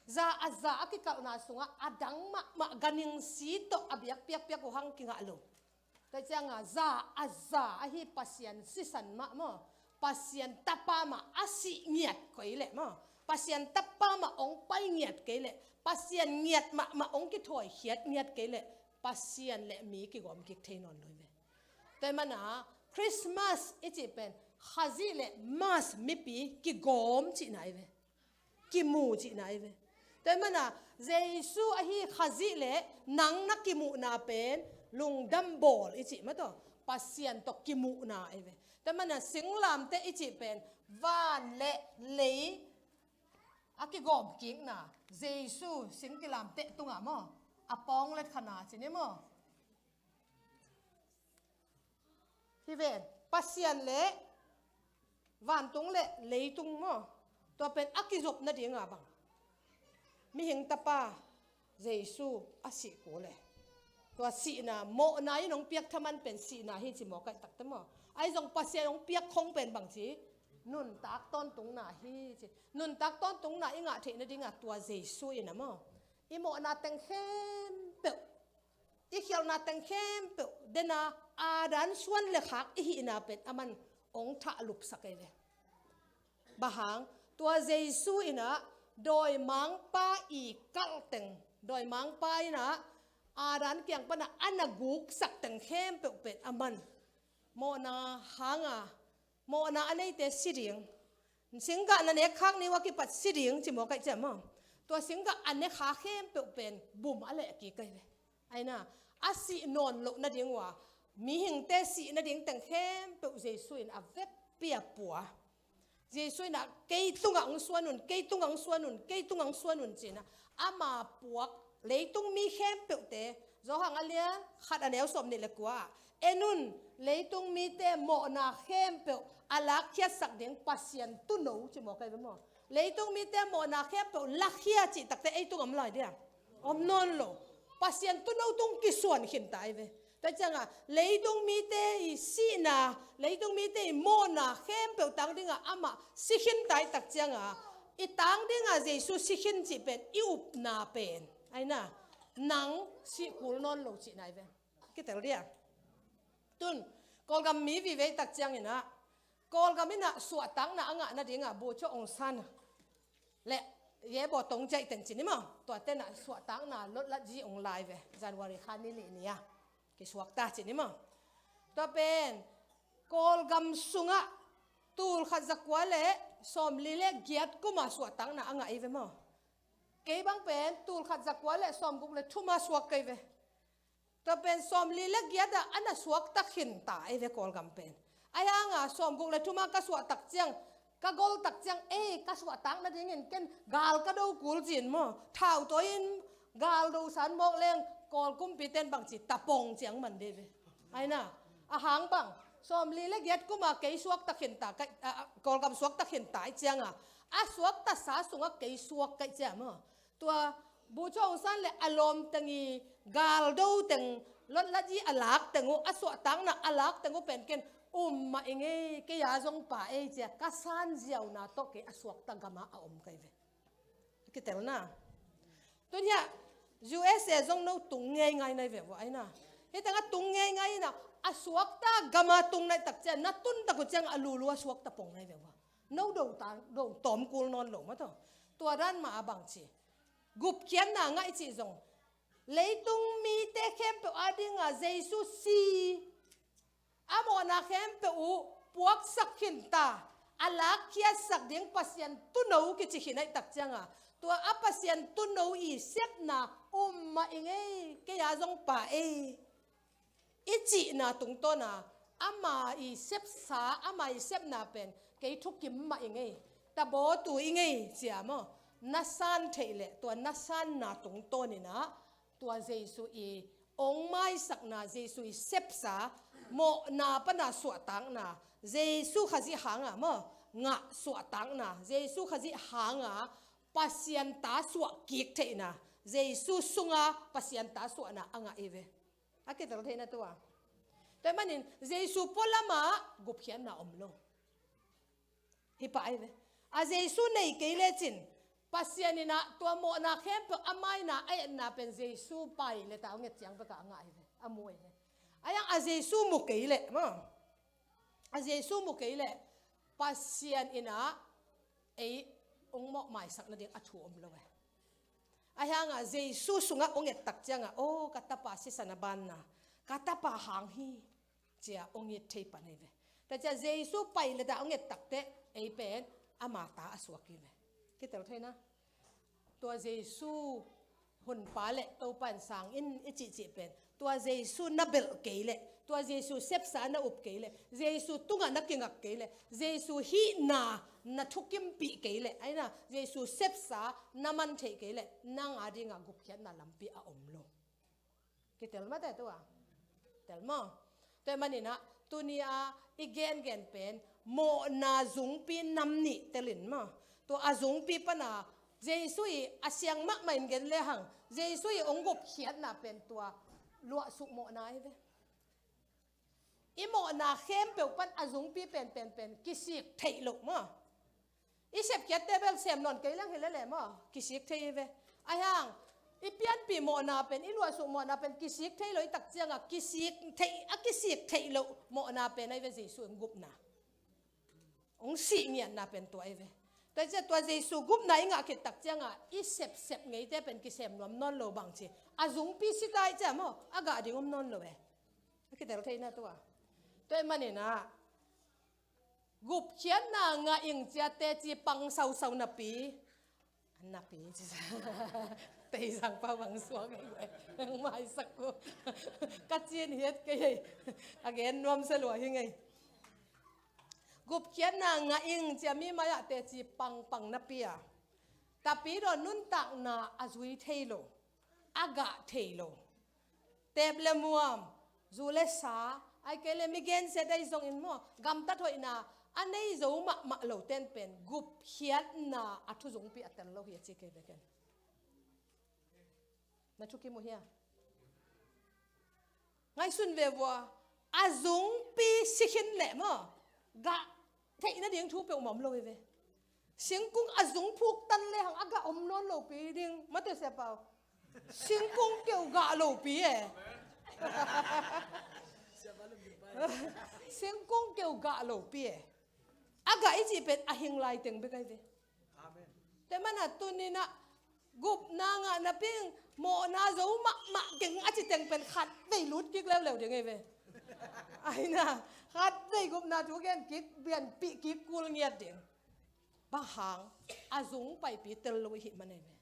Za a za a kikalhna sungah a dang mahmah ganhing si tawh a biak piakpiak uh hang kingah lo. Tua cianga za a za ahi Pasian sisan mah maw? Pasian tapa mah a sih ngiat kei leh maw? Pasian tapa mah hong pai ngiat kei leh Pasian ngiat mahmah hong kithawi khiat ngiat kei leh Pasian le mi kigawm kik thei nawn lo hi ve. Tua ahih mana Christmas i cih pen Khazih le Mass mipi kigawm cihna hi ve. Kimu cihna hi ve. Tua ahih mana Jesu ahi Khazih le nang na kimuhna pen lungdam bawl i cih mah tawh Pasian tawh kimuhna hi ve. Tua ahih mana singlamteh i cih pen van le lei a kigawm kikna Jesu singkilamteh tungah maw? A pawng let khana cih ni maw? Hi ven Pasian le vantung le leitung maw? Tua pen a kizop nadinga bang mihing tapa Jesu a sih kul e. Tua sihna mawhna in hong piak thaman pen sihna hi ci mawk ahih takte maw? Ahi zong Pasian hong piak khong pen bang ci? Nuntak tawntungna hi ci. Nuntak tawntungna i ngah theih nadinga tua Jesu in a maw? I mawhna teng khempeuh i khialhna teng khempeuh dena Adam suan le khak i hihna pen aman hong thahlupsak ei ve. Bang hang? Tua Jesu inah dawimangpa i kalh teng, dawimangpa inah Adam kiang panah a na guksak teng khempeuh pen aman mawhna hanga mawhna a neite si ding. Singgah na nek khak ni uh a kipat si ding ci mawk ahih ciah maw? Tua singgah a nekha khempeuh pen bum a leh kik ahi ve. Aina a sih nawn loh nading uh a mihingte sih nading teng khempeuh Jesu in a vekpi a pua. Jesu inah kei tungah hong suan un, kei tungah hong suan un, kei tungah hong suan un cinah ama puak leitung mi khempeuhte Johan a lian khat a neu sawm nih le kua ah en un, leitung mite mawhna khempeuh a lakkhiatsak ding Pasian tuuno ci mawk ahi ve maw? Leitung mite mawhna khempeuh lakhia cih takte ei tung om lai dia? Om nawn lo. Pasian tuuno tung kisuan khinta ahi ve. Tua cianga leitung mite i sihna, leitung mite i mawhna khempeuh tang dinga amah si khinta i tak cianga i tang dinga Jesu si khin cih pen i upna pen aina nang sih kul nawn lo cihna ahi ve. Kitel dia. Tun Kawlgam mi vive i tak cianginah Kawlgam inah suahtakna a ngah nadinga Bogyoke Aung San le Ye Bo Tong Jae teng ci ni maw? Tua tenah suahtakna lotlat zi ung lai ve. January kha ni nih ni a kisuakta ci ni maw? Tua pen Kawlgam sungah tul khat zakua le sawmli le giat kuma suahtakna a ngah ei ve maw? Kei bang pen tul khat zakua le sawmguk le thuma suak kei ve. Tua pen sawmli le giat ah a na suakta khinta ei ve Kawlgam pen. Ahi hanga sawmguk le thuma ka suahtak ciang, ka goltak ciang, ei, ka suahtak nadingin ken gal ka do kul cin maw? Thau tawiin gal do san mawk leng Kawl kumpiten bangci tapong ciang man dei ve. Aina, a hang bang, sawmli le giat kuma kei suakta khinta, ka, a, a, Kawlgam suakta khinta ei cianga, a suakta sa sungah kei suak kei ciang maw? Tua Bogyoke Aung San le a lawmteng i galdo teng, lotlatyi a lak teng uh, a suahtakna a lak teng uh pen ken um mah i ngei, kei a zong pa ei cia ka sanziauna tawh kei a suakta gama a om kei ve. A kitelna. Tun hiah U S A zong no tung ngeingai nai ve vua aina. Hiteng a tung ngeingai ina, a suakta gama tung nai tak cia, na tun tak uh ciang a lulu a suakta pong nai ve vua. No do ta, do tawm kul nawn lo mah tawh. Tua dan mah a bangci gupkhiatna ngah i cih zong, leitung mite khempeuh a dinga Jesu si, a mawhna khempeuh uh puaksak khinta, a lakkhiatsak ding Pasian tuuno kici khin ahih tak cianga, tua a Pasian tuuno i sepna um mah i ngei, kei a zong pa ei i cihna tungtawna, ama i sepsa, ama i sepna pen kei thukim mah i ngei, tabawtu i ngei cia maw? Na san theih leh tua na sanna tungtawnina, tua Jesu i ong maisakna, Jesu i sepsa, mawhna pana suahtakna, Jesu Khazih hanga maw? Ngah suahtakna, Jesu Khazih hanga Pasian ta suah kik theihna, Jesu sunga Pasian ta suahna a ngah i ve. A kitel theihna tua. Tua manin Jesu pualamah gupkhiatna om lo. Hi pah ai ve. A Jesu nei kei lecin, Pasian inah tua mawhna khempeuh a maina a etna pen Jesu pai le ta hong et ciang bekah a ngah ai ve. A mu ai ve. A yang a Jesu mu kei leh maw? A Jesu mu kei leh Pasian inah ei hong mawh maisak nading a thu om lo e. A hianga Jesu sungah hong et tak cianga, aw, ka tapa sisan a banna, ka tapa hang hi, cia hong it thei pan ei ve. Tua cia Jesu pai le dah hong et tak teh ei pen ama ta a suak i ve. Kitel theihna. Tua Jesu Honpa le Topa in sang in i cihcih pen, tua Jesu na belh kei leh, tua Jesu sepsa na up kei leh, Jesu tungah na kingak kei leh, Jesu hihna na thukimpih kei leh, aina Jesu sepsa na man theih kei leh, nang a dinga gupkhiatna lampi a om lo. Kitel mate tua. Tel maw? Tua maninah, tuni a i gengen pen mawhna zungpi nam nih telin maw? Tua a zungpi pana Jesu i a siang mahmah in gen lehang, Jesu i hong gupkhiatna pen tua luahsuk mawhna ahi ve. I mawhna khempeuh pan a zungpi penpenpen kisik theih loh maw? I sepkhiatte bel sem nawn kei leng hi lele maw? Kisik thei hi ve. A hiang, i pianpih mawhna pen, i luahsuk mawhna pen kisik thei lo i tak cianga, kisik theih, a kisik theih loh mawhna pen ahi ve Jesu in gupna. Hong sih ngiatna pen tua ahi ve. Tua cia tua Jesu gupna i ngah khit tak cianga, i sepsep ngeite pen kisem nuam nawn lo bangci. A zungpi si tai cia maw? A gah ding om nawn lo e. A kitel theihna tua. Tua i maninah, gupkhiatna ngah ing cia teci pang sausau napi. Napi ci. Teizang pa bang suak ei. Maisak ko. Ka cin hiat kei ei. A gen nuam sa lua hi ngei. Gupkhiatna ngah ing cia mi mai-ah teci pangpang napi a, tapi dawn nuntakna a zui thei lo, a gah thei lo. Tep le muam, zu le sa, ai kei le mi gensiat ai zongin maw, gamtat hoihna a nei zo mahmah lo ten pen gupkhiatna a thuzungpi a tel lo hi a ci kei beken. Na thukim uh hia? Ngaihsun ve vua, a zungpi si khin leh maw, gah theih nading thu peuhmah om lo hi ve. Singkung a zung phuk tan lehang a gah om nawn lopi ding. Mate sia pau. Singkung keu gah lopi e. Singkung keu gah lopi e. A gah i cih pen a hing lai teng bek ahi ve. Amen. Tua mana tuninah gupna ngah naping mawhna zo mahmah keng a ci teng pen khat vei lut kik leuleu ding ahi ve. Aina, khat vei gupna thu gen kik, bianpih kik kul ngiat ding. Bang hang, a zung paipi tel lo i hih man ei ve.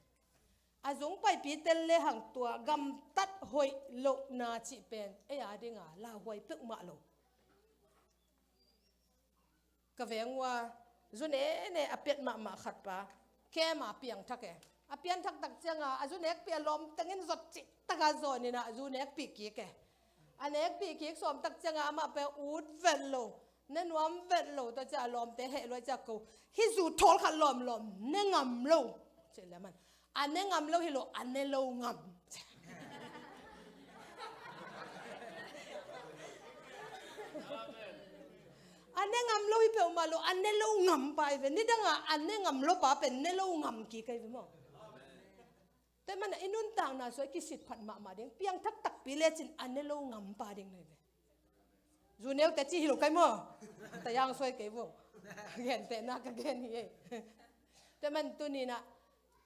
A zung paipi tel le hang tua gamtat hoih lohna cih pen ei a dinga lauhuai peuhmah lo. Ka veng uh a zu nene a piat mahmah khat pa, kem a piangthak e. A pianthak tak cianga a zu nekpi a lawm tengin zot cih taka zawn ina a zu nekpi kik e. A nekpi kik sawm tak cianga amah pe ut vet lo, ne nuam vet lo ta cia a lawmte heh luai cia ko. Hih zu thawl khat lawmlawm ne ngam lo. Cih le man a ne ngam lo hi lo, a ne lo ngam. A ne ngam lo hi peuhmah lo, a ne lo ngam pa i ve. Nidanga a ne ngam lo pa pen ne lo ngam kik ei ve maw. Tua mana i nuntakna suai kisit phat mahmah ding, piangthak takpi lecin a ne lo ngam pa ding nei ve. Zu neute ci hi lo kai maw. Tayang suai kei vo. Gentehna ka gen hi ei. Tua man tunina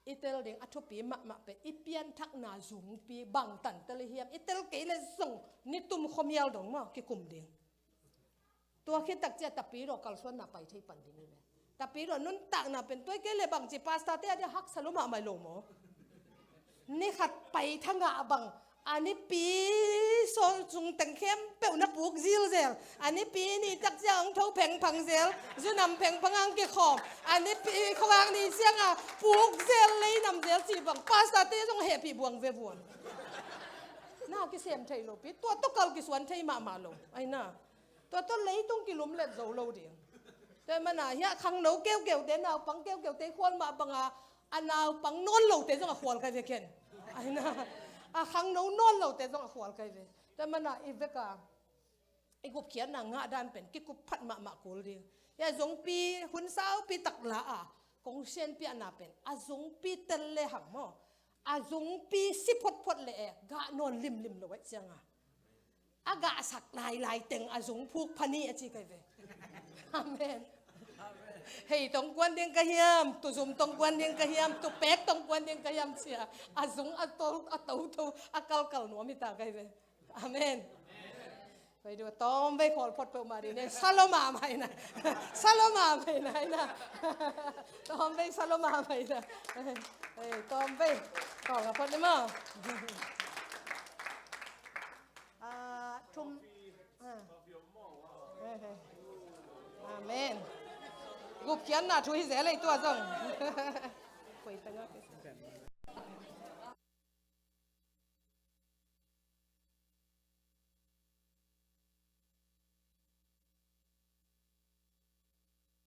i tel ding a thupi mahmah pe, i pianthakna zungpi bangtan tel i hiam, i tel kei le zong ni tum khomial dong maw kikum ding. Tua khit tak cia tapidaw kalsuanna pai thei pan ding i ve. Tapidaw nuntakna pen tuai kei le bangci pastor te a dia haksa lo mahmah lo maw. Ni khat pai thangah bang a nipi sawl sung teng khempeuh na puk zilzel. A nipi ni tak cia ang tho phengphang zel. Zunam phengphang ang kikhawm. A nipi khuang ni cianga puk zel lei nam zel ci bang pastor te zong hehpih buang ve vuan. Na kisem thei lo pi, tua tawh kal kisuan thei mahmah lo. Aina. Tua tawh leitung kilumlet zo lo ding. Tua mana hiah khangno keukeute, naupang keukeute khual mah banga a naupang nawn lote zong a khual kai ve ken. Aina. A khangno nawn lote zong a khual kai ve. Tua mana i veka i gupkhiatna ngah dan pen kikup phat mahmah kul ding. Hiah zungpi hun saupi tak la a kong sianpiahna pen a zungpi tel le hang maw. A zungpi si photphot le e gah nawn limlim lo aih cianga a gahsak lailai teng a zung phuk phani a ci kai ve. Amen. Hei tong kuan ding ka hiam, tuzum tong kuan ding ka hiam, tupek tong kuan ding ka hiam cia a zung a tol a totho a kalkal nuam hi ta kai ve. Amen. Vai du tawm vei khawl phot peuhmah ding ne. Saloma mai na. Saloma mai na, na. Tawm vei Saloma mai na. Ei, tawm vei khawl phot ni maw. Ah, thum. Ah. Amen. Gupkhiatna thu hi zel ei tua zong. Koi tanga.